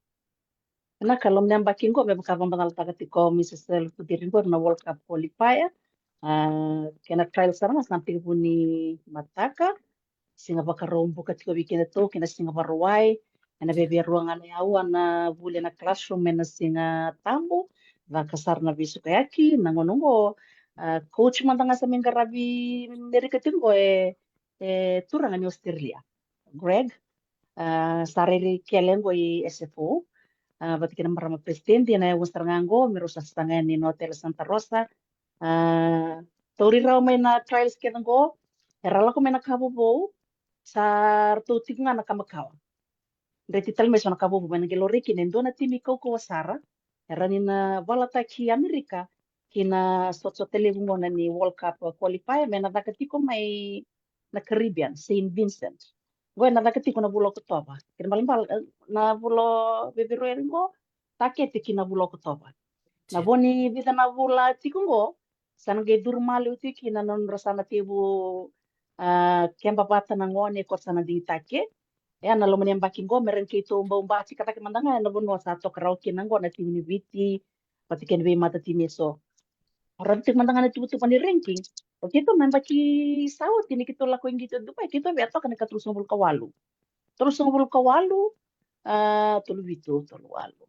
Vinaka, loma ni yabaki qo, me vaka vakamacalataka tiko o Missus Sel Fudiri qori, na World Cup qualifier. A, kena trial sara ga sa na tekivu ni mataka. Siga Vakaraubuka tiko vei kedatou, kei na Siga Vakarauwai. Ena via rua ga na aua na vuli ena classroom ena Siga Tabu. Caka sara na veisukayaki, na gauna qo, a, coach mada ga sa mai qaravi Merika tiko qo e, e turaga ni Australia, Greg. A, sa rairai kele qo i S F O. A, vata kei na marama president, ena yavu sara ga qo, me rau sa sasaga yani ena hotel Santa Rosa. A, tauri rawa mai na trials kece qo, era lako mai na ka vovou, sa ratou tiko ga na ka makawa. Dreti tale mai so na ka vovou, mai na qai laurai kina e dua na timi kaukauwa sara, era ni na valataki Amerika ki na sotasota levu gona ni World Cup qualifier, me na caka tiko mai na Caribbean, Saint Vincent. Qo ena caka tiko na vula o Okotova. Kena balebale, e, na vula o Feperueri qo, takete ki na vula o Okotova. Na vo ni vica na vula tiko qo, sa na qai curu maliu tiko kina na nodra sa na tekivu, a, keba vata na gone ko sa na digitaki. E, na loma ni yabaki qo, me rawa ni keitou bau basika cake mada ga ena vanua sa toka rawa kina qo na timi ni Viti, vata kei na veimatatimi eso. Rawa tiko mada ga na tuvatuva ni ranking. O keitou na yabaki sa oti ni keitou lako i qito Dubai, keitou via toka na ikatolusagavulu ka walu. Tolusagavulu ka walu, a, tolu vitu, tolu walu.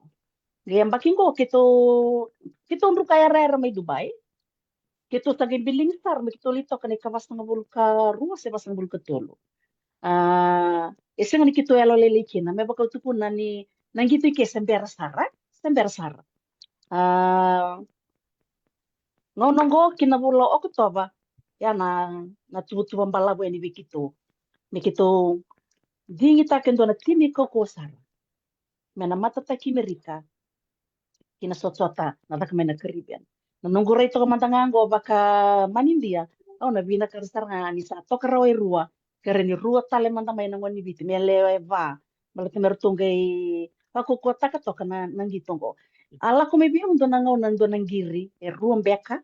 Qai yabaki qo keitou, keitou druka yarayara mai Dubai. Keitou sa qai biligi sara me keitou lai toka na ikavasagavulu ka rua se vasagavulu ka tolu. A, e sega ni keitou yalolailai kina, me vaka au tukuna ni na qito i ke se bera sara, se bera sara. A, gauna qo ki na vula o Okotova, ya na, na tuvatuva balavu yani vei keitou. Ni keitou digitaka e dua na timi kaukauwa sara me na matataki Merika ki na sotasota na caka mai na Caribbean. Na noqu rai toka mada ga qo vaka manidia, au na vinakata sara ga ni sa toka rawa e rua, ka rawa ni rua tale mada mai na gone ni Viti, me lewe va, baleta me ratou qai vakaukauwataka toka na, na qito qo. A lako mai vei au dua na gauna, dua na qiri e rua beka,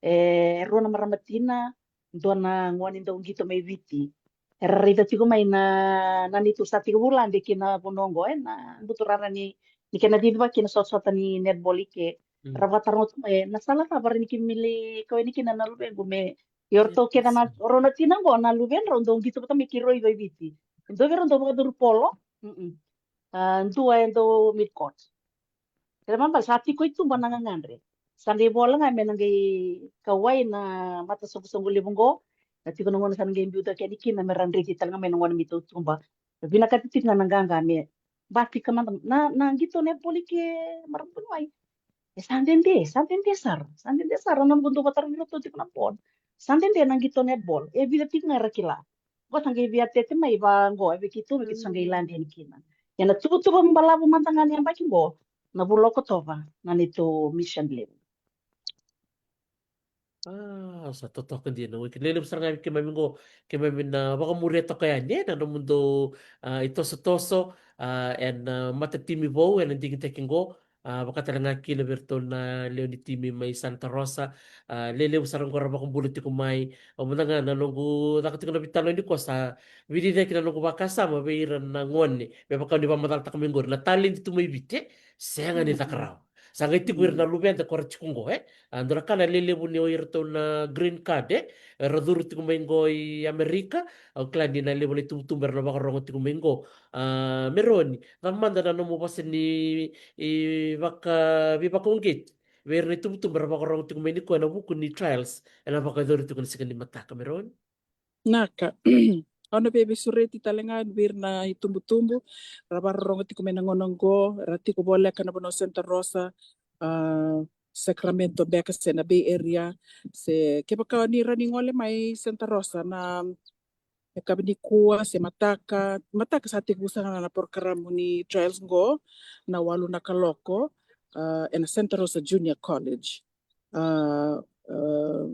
e rua na marama tina, dua na gone dau qito mai Viti. Era raica tiko mai na, na neitou sa tiko vulagi ki na vanua qo, e, na buturara ni, ni kena cicivaki na sotasota ni netball i ke. Mm. Ra vakataroga tiko mai, e, na sala cava rawa ni keimami lai kau yani kina na luvequ me, ia o ratou kece na, o rau na tina qo na luvedrau dau qito vata mai kei rau i Viti. Dua vei rau dau vakacuru polo. Mm-mm. A, dua e dau mid court. Kena ibalebale sa tiko i tuba na gagadre. Sa qai vola ga me na qai kauwai na matasoqosoqo levu qo. Na tiko na gauna sa na qai biuta kina kina me ra dreti tale ga mai na gone mai tautuba. Vinakati tiko ga na qaqa me basika mada na, na qito netball i ke, marama vuniwai. E sa dede, sa dede sara. Sa dede sara na noqu dau vakatarogi iratou tiko na board. Sa dede na qito netball. E vica tiko ga era kila. Qo sa qai via tete mai vaqo, e vei keitou, me keitou sa qai lade yani kina. Ia na tuvatuva balavu mada ga ni yabaki qo, na vula o Okotova, na neitou mission levu. A, sa totoka dina na wiki. Lelevu sara ga vei keimami qo, keimami na vakamuria toka yani, e, na nomudou, a, itosotoso, a, ena, a, matatimi vou ena digitaki qo, a, vaka tale ga kina vei iratou na lewe ni timi mai Santa Rosa, a, lelevu sara qo ra vakabula tiko mai. Au mada ga na noqu caka tiko na veitalanoa nikua sa veilecayaki na noqu vakasama vei ira na gone, me vaka ni vakamacalataka mai qori, na taledi tu mai Viti, e, sega ni caka rawa. Sa qai tiko ira na luveda ko ra tiko qo, e. A, dua na ka na lelevu ni o iratou na green card, e, era curu tiko mai qo i Amerika. Au kila ni na levu na itubutubu era na vakarogo tiko mai qo. A, Meroni, cava mada na nomu vosa ni, i, vaka, veivakauqeti vei ira na itubutubu era vakarogo tiko mai nikua ena vuku ni trials ena vakayacori tiko na siga ni mataka, Meroni? Naka. Au na via veisureti tale ga vei ira na itubutubu ra vakarorogo tiko mai na gauna oqo, ra tiko voleka na vanua o Santa Rosa, a, Sacramento beka se na Bay Area, se kevaka ni rawa ni gole mai Santa Rosa na e kavi nikua se mataka, mataka sa tekivu sara na porokaramu ni trials qo na walu na kaloko, ah, ena Santa Rosa Junior College. Ah, ah,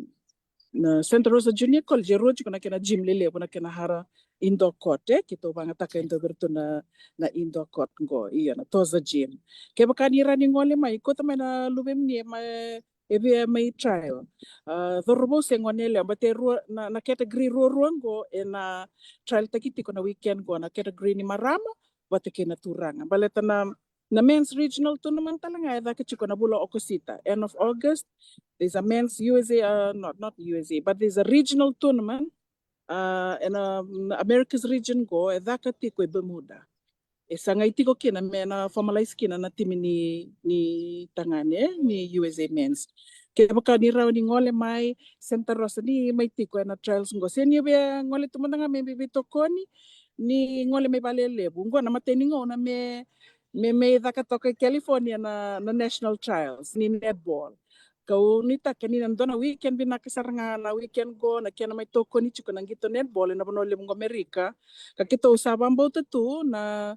na Santa Rosa Junior College e rua tiko na kena gym lelevu, na kena hara indoor court, e keitou vagataka e dua vei iratou na, na indoor court qo, ia na Toza Gym. Kevaka ni rawa ni gole mai, kauta mai na luvemuni e mai, e via mai trial. Ah, cauravou se gone yalewa, baleta e rua na, na category ruarua qo ena trial taki tiko na weekend qo, na category ni marama vata kei na turaga. Baleta na, na men's regional tournament tale ga e caka tiko na vula Okosita, end of August. There's a men's U S A, uh, not, not U S A, but there's a regional tournament, uh, ena, um, Americas region qo e caka tiko e Bermuda. E sagai tiko kina me na formalize kina na timi ni, ni tagane ni U S A men's. Kevaka ni rawa ni gole mai Santa Rosa, ni mai tiko ena trials qo, se ni via gole tu mada ga me via veitokoni, ni gole mai Valelevu. Qo na matai ni gauna me, me, me caka toka e California na, na national trials ni netball. Kau nuitaka ni na dua na weekend vinaka sara ga na weekend qo, na kena mai tokoni tiko na qito netball ena vanua levu qo Amerika. Ka keitou sa vakabauta tu na,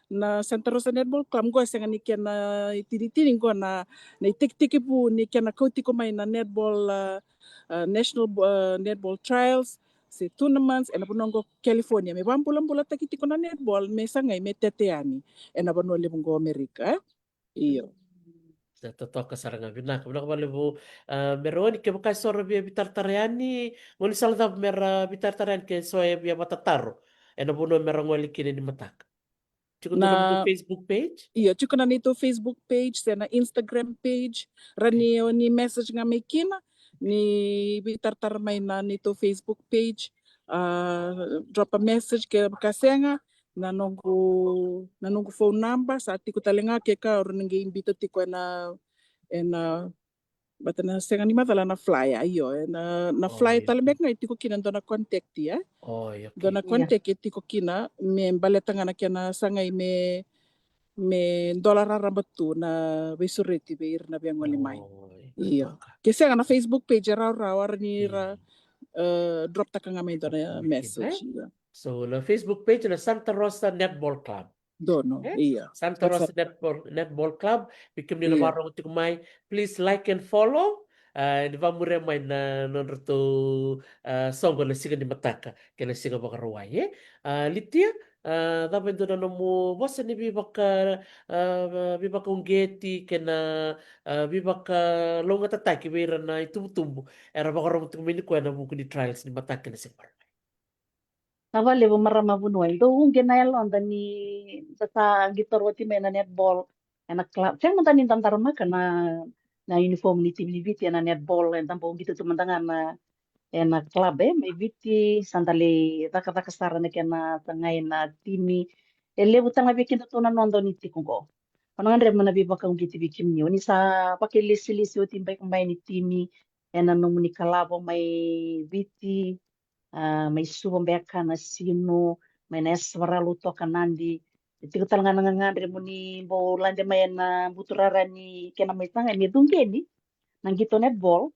na Santa Rosa Netball Club qo e sega ni kena itinitini qo na, na itekitekivu ni kena kau tiko mai na netball, ah, ah, national, ah, netball trials se tournaments ena vanua qo California, me vakabulabulataki tiko na netball me sagai me tete yani ena vanua levu qo Amerika, e? Io. Sa totoka sara ga, vinaka, vinaka vakalevu. Ah, me rawa ni kevaka e so ra via veitaratara yani, gaunisala cava me ra veitaratara yani ke so e via vakatataro ena vanua me ra gole kina ni mataka? Tiko na, na Facebook page? Io, tiko na neitou Facebook page se na Instagram page. Rawa ni o ni message ga mai kina, ni veitaratara mai na neitou Facebook page. Ah, drop a message kevaka sega, na noqu, na noqu phone number sa tiko tale ga, kevaka o rawa ni qai biuta tiko ena, ena, baleta na sega ni macala na flyer, io, ena, na flyer tale beka ga e tiko kina dua na contact, e? Dua na contact e tiko kina me baleta ga na kena sagai me, me dola raraba tu na veisureti vei ira na via gole mai. Io. Ke sega na Facebook page e rawarawa, rawa ni ra, eh, drop taka ga mai dua na message, io. So na Facebook page na Santa Rosa Netball Club. Donu, io. Santa Rosa Netball, Netball Club. Vei kemuni na vakarogo tiko mai, please like and follow. Ah, ni vakamuria mai na nodratou, ah, soqo na siga ni mataka kei na siga Vakarauwai, e? Ah, Litia, ah, cava e dua na nomu vosa ni veivaka, ah, veivakauqeti kei na, ah, veivakalougatataki vei ira na itubutubu era vakarorogo tiko mai nikua ena vuku ni trials ni mataka kei na siga Vakarauwai? Na vakalevu marama vuniwai, dou uqeti na yaloda ni da sa qito oti mai na netball ena club. Sega mada ni da daramaka na, na uniform ni timi ni Viti ena netball, eda bau qito tu mada ga na, ena club, e, mai Viti, sa da lai cakacaka sara na kena sagai na timi. E levu tale ga vei kedatou na noda o ni tiko qo. O na gadreva na veivakauqeti vei kemuni. O ni sa vakailesilesi oti baibaina ni timi ena nomuni kalavo mai Viti, ah, mai Suva beka, Nasinu, mai Nasa, Vakaralou toka, Nadi. E tiko tale ga na gagadre mo ni bau lade mai ena buturara ni kena mai sagai me cuqeni na qito netball.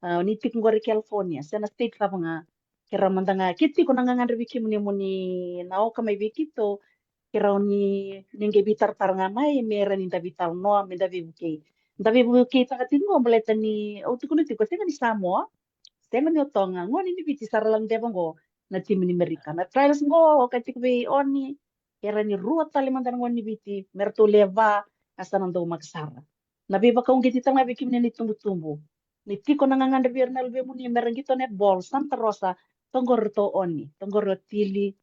Ah, ni tiko qori California se na state cava ga, ke rawa mada ga, ke tiko na gagadre vei kemuni mo ni na oka mai vei keitou, ke rawa ni, ni qai veitaratara ga mai me rawa ni da veitalanoa, me da veivukei. Da veivukeitaka tiko qo baleta ni au tukuna tiko, sega ni Samoa, sega ni o Toga, gone ni Viti sa ra lade vaqo na timi ni Merika. Na trials qo, oka tiko vei Oni, e rawa ni rua tale mada na gone ni Viti me ratou lewe va, a sa na daumaka sara. Na veivakauqeti tale ga vei kemuni na itubutubu. Ni tiko na gagadre vei ira na luvemuni me ra qito netball, Santa Rosa, toqori ratou o Oni, toqori o Tili,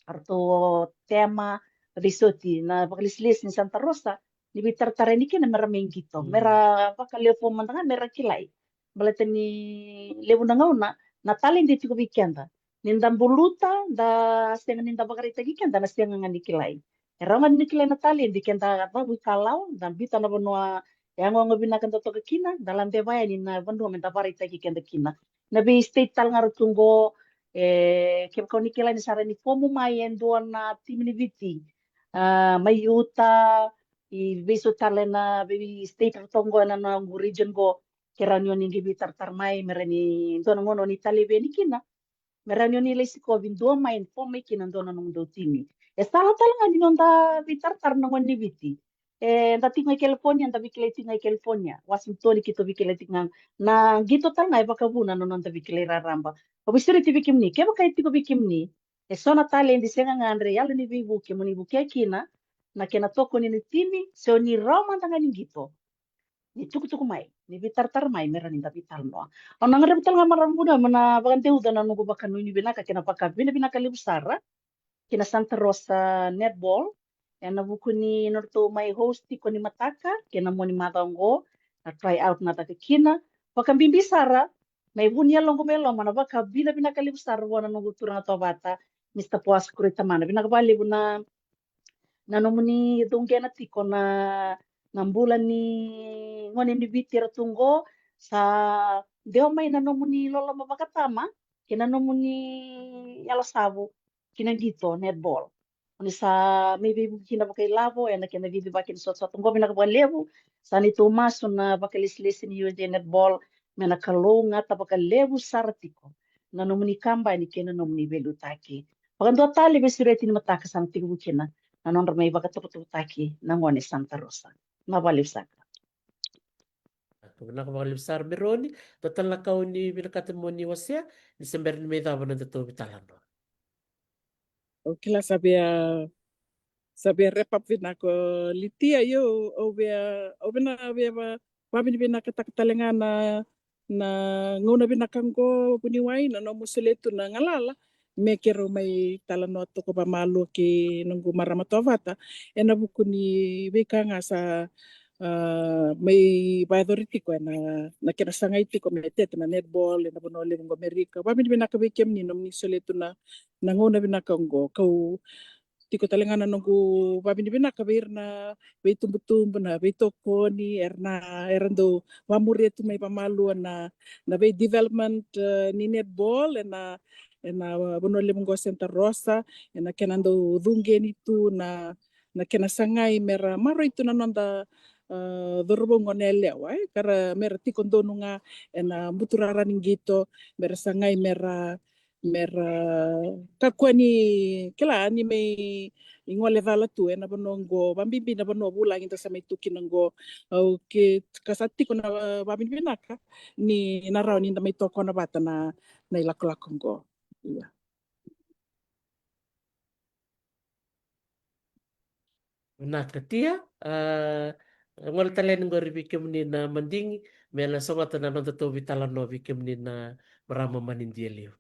ratou o Tema, veisoti na vakalesilesi ni Santa Rosa, ni veitaratara yani kina me ra mai qito, me ra vakalewe fomu mada ga me ra kilai. Baleta ni levu na gauna na taledi e tiko vei keda. Ni da buluta, da sega ni da vakaraitaki keda, na sega ga ni kilai. E rawa ga ni kilai na taledi ke da cavu ikalawa, da biuta na vanua e yagoyago vinaka da toka kina, da ladeva yani na vanua me da vakaraitaki keda kina. Na vei state tale ga ra tu qo, e, kevaka o ni kilai ni sa rawa ni fomu mai e dua na timi ni Viti, ah, mai Utah, veisau tale na vei state ra toka qo ena noqu region qo, ke rawa ni oni qai veitaratara mai me rawa ni dua na gauna oni talevi yani kina, me rawa ni oni lai sikovi dua mai, form mai kina dua na nomudou timi. E sala tale ga ni noda veitaratara na gone ni Viti. Eda tiko ga i California, da veikilai tiko ga i California. Washington keitou veikilai tiko ga. Na qito tale ga e vakavuna na noda veikilai raraba. Au veisureti vei kemuni, kevaka e tiko vei kemuni e so na taledi se gagadre, yalo ni veivuke mo ni vukea kina, na kena tokoni na timi, se oni rawa mada ga ni qito, ni tukutuku mai, ni veitaratara mai me rawa ni da veitalanoa. Au na gadreva tale ga, marama vuniwai, mo na vakadeuca na noqu vakanuinui vinaka kei na vakavinavinaka levu sara ki na Santa Rosa Netball ena vuku ni nodratou mai host tiko ni mataka kei na mua ni macawa oqo, na try out na caka kina. Vakabibi sara, mai vu ni yaloqu mai loma, na vakavinavinaka levu sara vua na noqu turaga tovata, Mister Poas Kureitamana. Vinaka vakalevu na na nomuni cuqena tiko na, na bula ni gone ni Viti era tu qo. Sa dewa mai na nomuni loloma vakatama kei na nomuni yalosavu ki na qito netball. Oni sa mai veivuke kina vakailavo ena kena cicivaki ni sotasota qo. Vinaka vakalevu. Sa neitou masu na vakalesilesi ni U S A Netball me na kalougata vakalevu sara tiko na nomuni kabani kei na nomuni veiliutaki. Vakadua tale, veisureti ni mataka sa na tekivu kina na nodra mai vakatovotovotaki na gone Santa Rosa. Na vakalevu saka. Vinaka vakalevu sara Meroni. Dua tale na ka oni vinakata mo ni wasea ni se bera ni mai cava na nodatou veitalanoa? Au kila sa via, sa via wrap up vinaka o Litia. Io, au via, au via na via va, vavinavinakataka tale ga na, na gauna vinaka qo vuniwai, na nomu solia tu na galala me keirau mai talanoa toka vamalua kei noqu marama tovata ena vuku ni veika ga sa, a, mai vakayacori tiko ena, na kena sagai tiko me tete na netball ena vanua levu qo Amerika. Vavinavinaka vei kemuni nomuni solia tu na, na gauna vinaka qo. Kau tiko tale ga na noqu vavinavinaka vei ira na veitubutubu, na veitokoni, era na, era dau vamuria tu mai vamalua na, na vei development, e, ni netball ena, ena vanua levu qo Santa Rosa, ena kena dau cuqeni tu na, na kena sagai mera maroroi tu na noda, e, cauravou gone yalewa, e, ka ra mera tiko donu ga ena buturara ni qito, mera sagai mera mera kakua ni kila ni mai gole cala tu ena vanua qo, vabibi na vanua vulagi da sa mai tu kina qo. Au ke, ka sa tiko na vavinavinaka ni na rawa ni da mai tokona vata na, na ilakolako qo. Ia. Vinaka Tia, a, gole tale yani qori vei kemuni na madigi me na sogota na nodatou veitalanoa vei kemuni na marama manidia liu.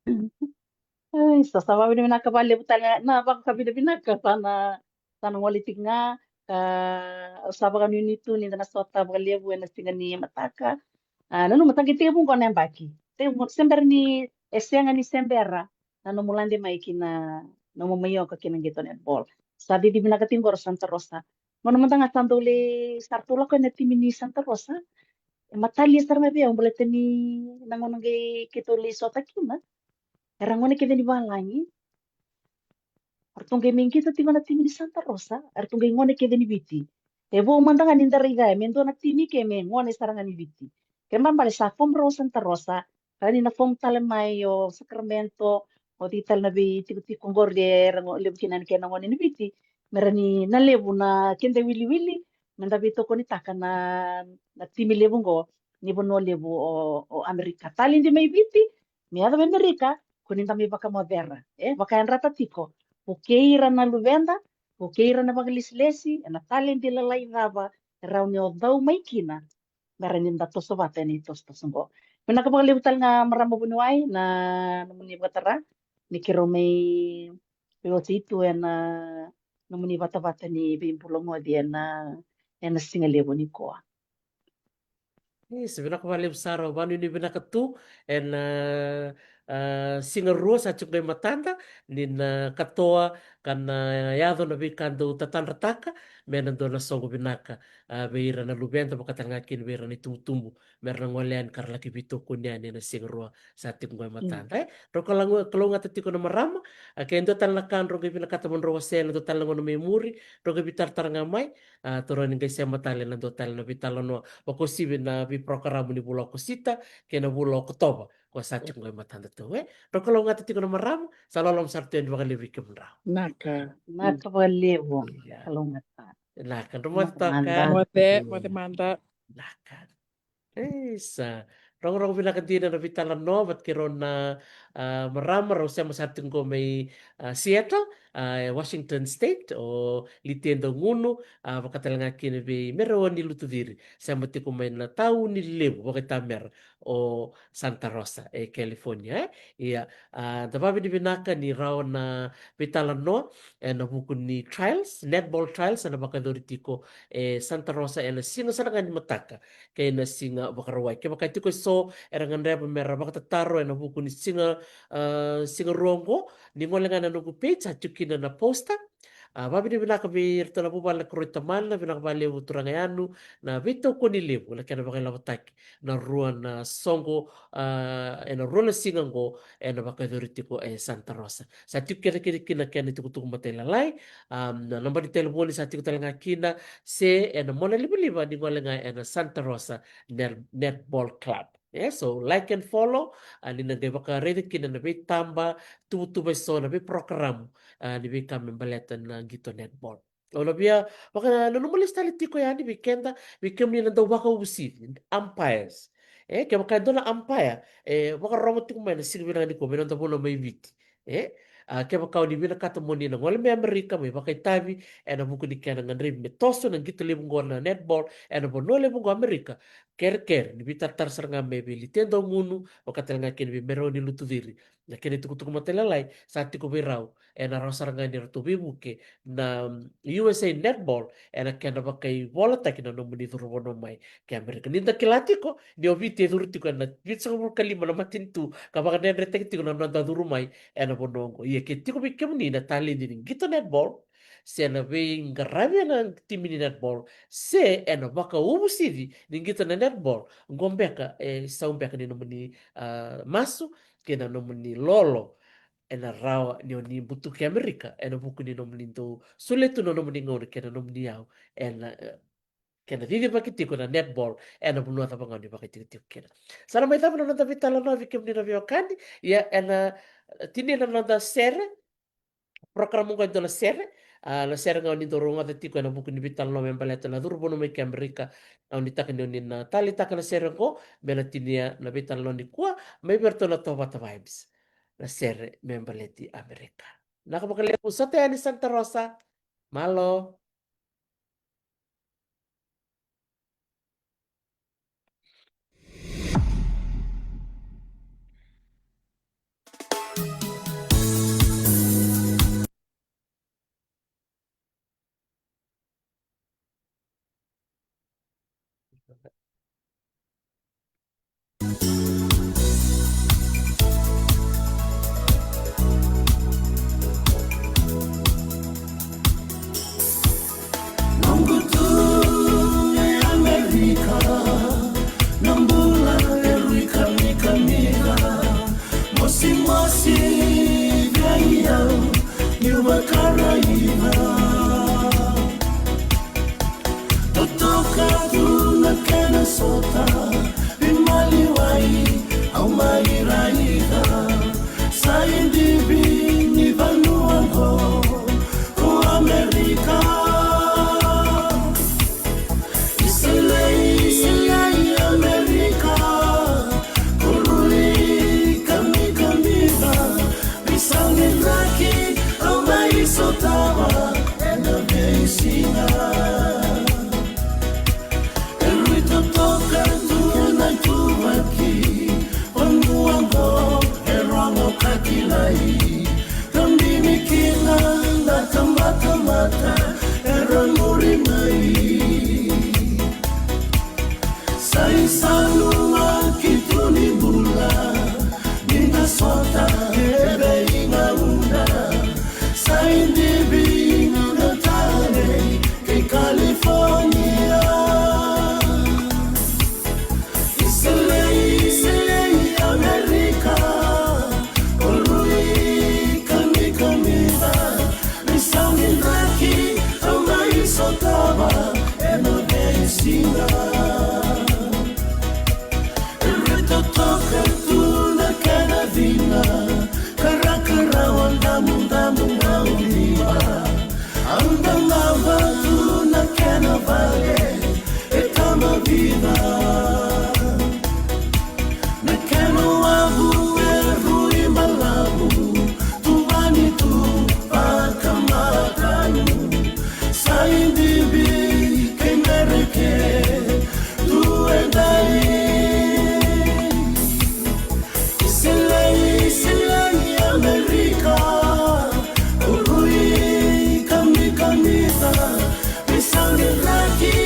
Ai, sa, sa vavinavinaka vakalevu tale na vakavinavinaka sa na, sa na gole tiko ga, ka, au sa vakanuinui tu ni da na sota vakalevu ena siga ni mataka. A, nanuma sa qai tekivu qo na yabaki. Tekivu, se bera ni, e sega ni se bera na nomu lade mai ki na, nomu mai oka ki na qito netball. Sa cici vinaka tiko qo o Santa Rosa. Gauna mada ga sa dau lai, sa ratou lako na timi ni Santa Rosa, e matalia sara ga vei au baleta ni na gauna qai keitou lai sota kina, era gone kece ni valagi. Eratou qai mai qito tiko na timi ni Santa Rosa, eratou qai gone kece ni Viti. E vo mada ga ni da raica me dua na timi ke me gone sara ga ni Viti. Kena ibalebale sa form rau o Santa Rosa, ka ni na form tale mai o Sacramento, o tiko tale na veitikotiko qori era levu kina na kena gone ni Viti. Me rawa ni na levu na keda iwiliwili me da veitokonitaka na, na timi levu qo ni vanua levu o, o Amerika. Taledi mai Viti me yaco mai Amerika, ko ni da mai vakamocera, e, vakayadrata tiko. Vukei ira na luveda, vukei ira na vakalesilesi ena taledi lalai cava e rawa ni o cau mai kina, me rawa ni da toso vata ena itosotoso qo. Vinaka vakalevu tale ga marama vuniwai na nomuni vakatara ni keirau mai veiwasei tu ena nomuni vatavata ni veibulagoci ena, ena siga levu nikua. Isa, vinaka vakalevu sara, au vakanuinui vinaka tu ena, e, a, siga rua sa tiko qai matada, ni na katoa ka na yaco na veika dau tatadrataka, me na dua na soqo vinaka, a, vei ira na luveda vakatalega kina vei ira na itubutubu, me ra na gole yani ka ra laki veitokoni yani ena siga rua sa tiko qo e matada, e. Drau kalou-, kalougata tiko na marama, a, ke dua tale na ka drau qai vinakata mo drau wasea ena dua tale na gauna mai muri, drau qai veitaratara ga mai, a, taura ni qai sema tale ena dua tale na veitalanoa, vakauasivi na veiprokaramu ni vula o Okosita kei na vula o Okotova, ko sa tiko qo e matada tu, e. Drau kalougata tiko na marama, sa loloma sara tu yani vakalevu vei kemudrau. Naka. Naka vakalevu. Ia. Kalougata. Naka, drau moce toka. Moce, moce mada. Naka. Isa. Rogorogo vinaka dina na veitalanoa vata kei rau na, a, marama, rau sema sara tiko qo mai, a, Seattle, a, e Washington State, o Lite Daugunu, a, vakatalega kina vei Mereoni Lutuciri, sema tiko mai na tauni levu vakaitamera o Santa Rosa e California, e. Ia, a, da vavinavinaka ni rawa na veitalanoa ena vuku ni trials, netball trials, ena vakayacori tiko e Santa Rosa ena siga sara ga ni mataka kei na siga Vakarauwai. Kevaka e tiko eso era gadreva me ra vakatataro ena vuku ni siga, a, siga rua oqo, ni gole ga ena noqu page, sa tiko kina na poster. A, vavinavinaka vei iratou na vuvale na Koroi Tamana, vinaka vakalevu turaga Yanu, na veitokoni levu, na kena vakailavotaki na rua na soqo, a, ena rua na siga oqo, ena vakayacori tiko e Santa Rosa. Sa tiko kece kina na kena itukutuku matailalai, a, na naba ni talevoni sa tiko talega kina, se ena monalivaliva ni gole ga ena Santa Rosa Net-, Netball Club. E, so like and follow, a, ni na qai vakaraica kina na veitaba, tuvatuva eso na veiprokaramu, a, ni veika me baleta na qito netball. Au na via vakananuma lesu tale tiko yani vei keda, vei kemuni na dau vakauvusici, umpires. E, kevaka e dua na umpire e vakarorogo tiko mai na siga vinaka nikua mai noda vanua mai Viti, e, a, kevaka o ni vinakata mo ni na gole mai Amerika, mai vakaitavi ena vuku ni kena gadrevi me toso na qito levu oqo na netball ena vanua levu oqo Amerika, kerekere ni veitaratara sara ga mai vei Lite Daugunu, vakatalega kina vei Mereoni Lutuciri, na kena itukutuku matailalai sa tiko vei rau, ena rawa sara ga ni ratou veivuke na, mm, U S A Netball ena kena vakaivolataki na nomuni curu vanua mai ki Amerika. Ni da kila tiko ni o Viti e curu tiko ena vitusagavulu ka lima na matanitu, ka vakadredretaki tiko na noda curu mai ena vanua oqo. Ia ke tiko vei kemuni na taledi ni qito netball, se na veiqaravi ena timi ni netball, se ena vakauvusici ni qito na netball, oqo beka e sau beka ni nomuni, a, masu kei na nomuni lolo, ena rawa ni o ni butuki Amerika ena vuku ni nomuni dau solia tu na nomuni gauna kei na nomuni yau ena, e, kena cicivaki tiko na netball ena vanua cava ga o ni vakaitikotiko kina. Sa na mai cava na noda veitalanoa vei kemuni na veiwekani. Ia ena, e, tinia na noda sere, program oqo e dua na sere, a, na sere ga o ni dau rogoca tiko ena vuku ni veitalanoa me baleta na curu vanua mai ki Amerika. Au nuitaka ni o ni na taleitaka na sere oqo me na tinia na veitalanoa nikua mai vei iratou na Tovata Vibes, na sere me baleti Amerika. Naka vakalevu, sota yani Santa Rosa. Malo. Noqu tu e Amerika, na bula e rui kamikamica, mosimosi vei au niu vakaraica. Totoka tu na kena sota, veimaliwai au mai raica. Sa idivi ni vanua oqo ko Amerika. Isilei, Isilei, Amerika, ko rui kamikamica. Veisau ni draki au mai sotava ena veisiga. E rui totoka tu na ituvaki, vanua oqo e rogo ka kilai. Ka bini kina na tabatamata era muri mai. Sa isau na ki tu ni bula, ni na sota Vale, e tama vica. Na kena wavu e rui balavu, tuvani tu vakamatanu. Sa idivi kei Mereke tu edai. Isileli, Isileli, Amerika, urui kamikamica. Veisau ni draki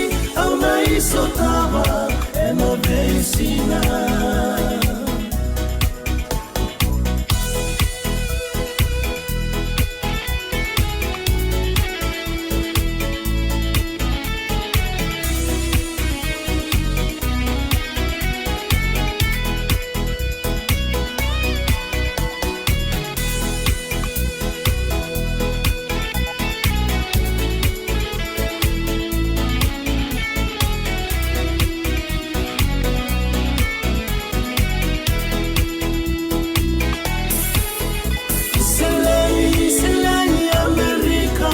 au mai sotava ena veisiga. Isileli, Isileli, Amerika,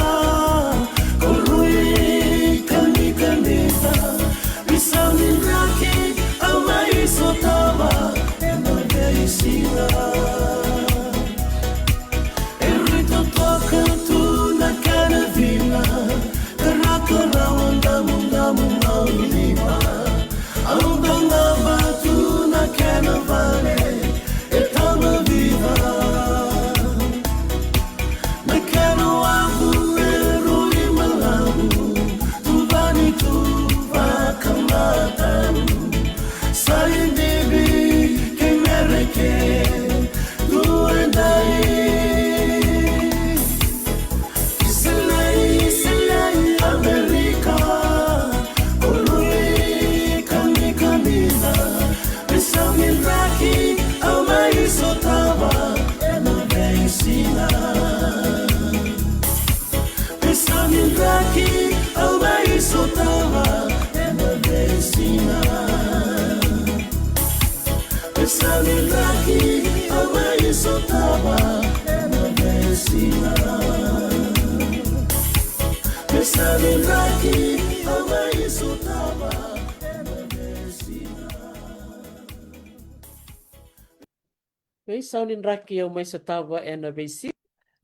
ko rui kamikamica. Veisau ni draki au mai sotava ena veisiga. E rui totoka tu na kena vina, karakara o damudamu mau liva. Au dagava tu na kena vale e tama vica. Na kena wavu e rui balavu, tuvani tu vakamatanu. Sa idivi kei Mereke tu edai. Isileli, Isileli, Amerika, ko rui kamikamica. Veisau ni draki au mai sotava ena veisiga. Veisau ni draki au mai sotava ena veisiga. Veisau ni draki au mai sotava ena veisiga. Veisau ni draki au mai sotava ena veisiga. Veisau ni draki au mai sotava ena veisiga.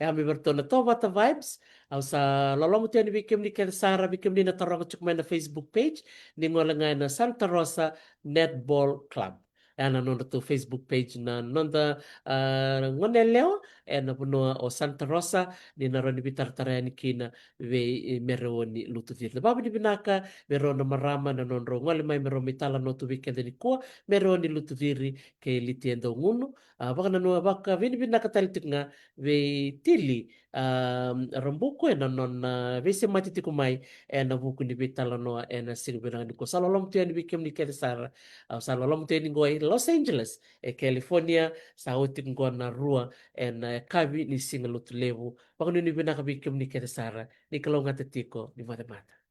E a me vei ratou na Tovata Vibes. Au sa loloma tu yani vei kemuni kece sara, vei kemuni na taroga tiko mai na Facebook page, ni gole ga ena Santa Rosa Netball Club. E a na nodratou Facebook page na noda, ah, gone yalewa ena vanua o Santa Rosa, ni na rawa ni veitaratara yani kina vei, eh, Mereoni Lutuciri. Na vakavinavinaka vei rau na marama na nodrau gole mai me rau mai talanoa tu vei keda nikua, Mereoni Lutuciri kei Litia Daugunu. Ah, vakananuma vakavinavinaka tale tiko ga vei Tili, ah, Rabuku ena nona veisemati tiko mai ena vuku ni veitalanoa ena siga vinaka nikua. Sa loloma tu yani vei kemuni kece sara. Au sa loloma tu yani qo e Los Angeles, e California, sa oti qo na rua ena yakavi ni Siga Lotulevu. Vakanuinui vinaka vei kemuni kece sara, ni kalougata tiko, ni vakacemata.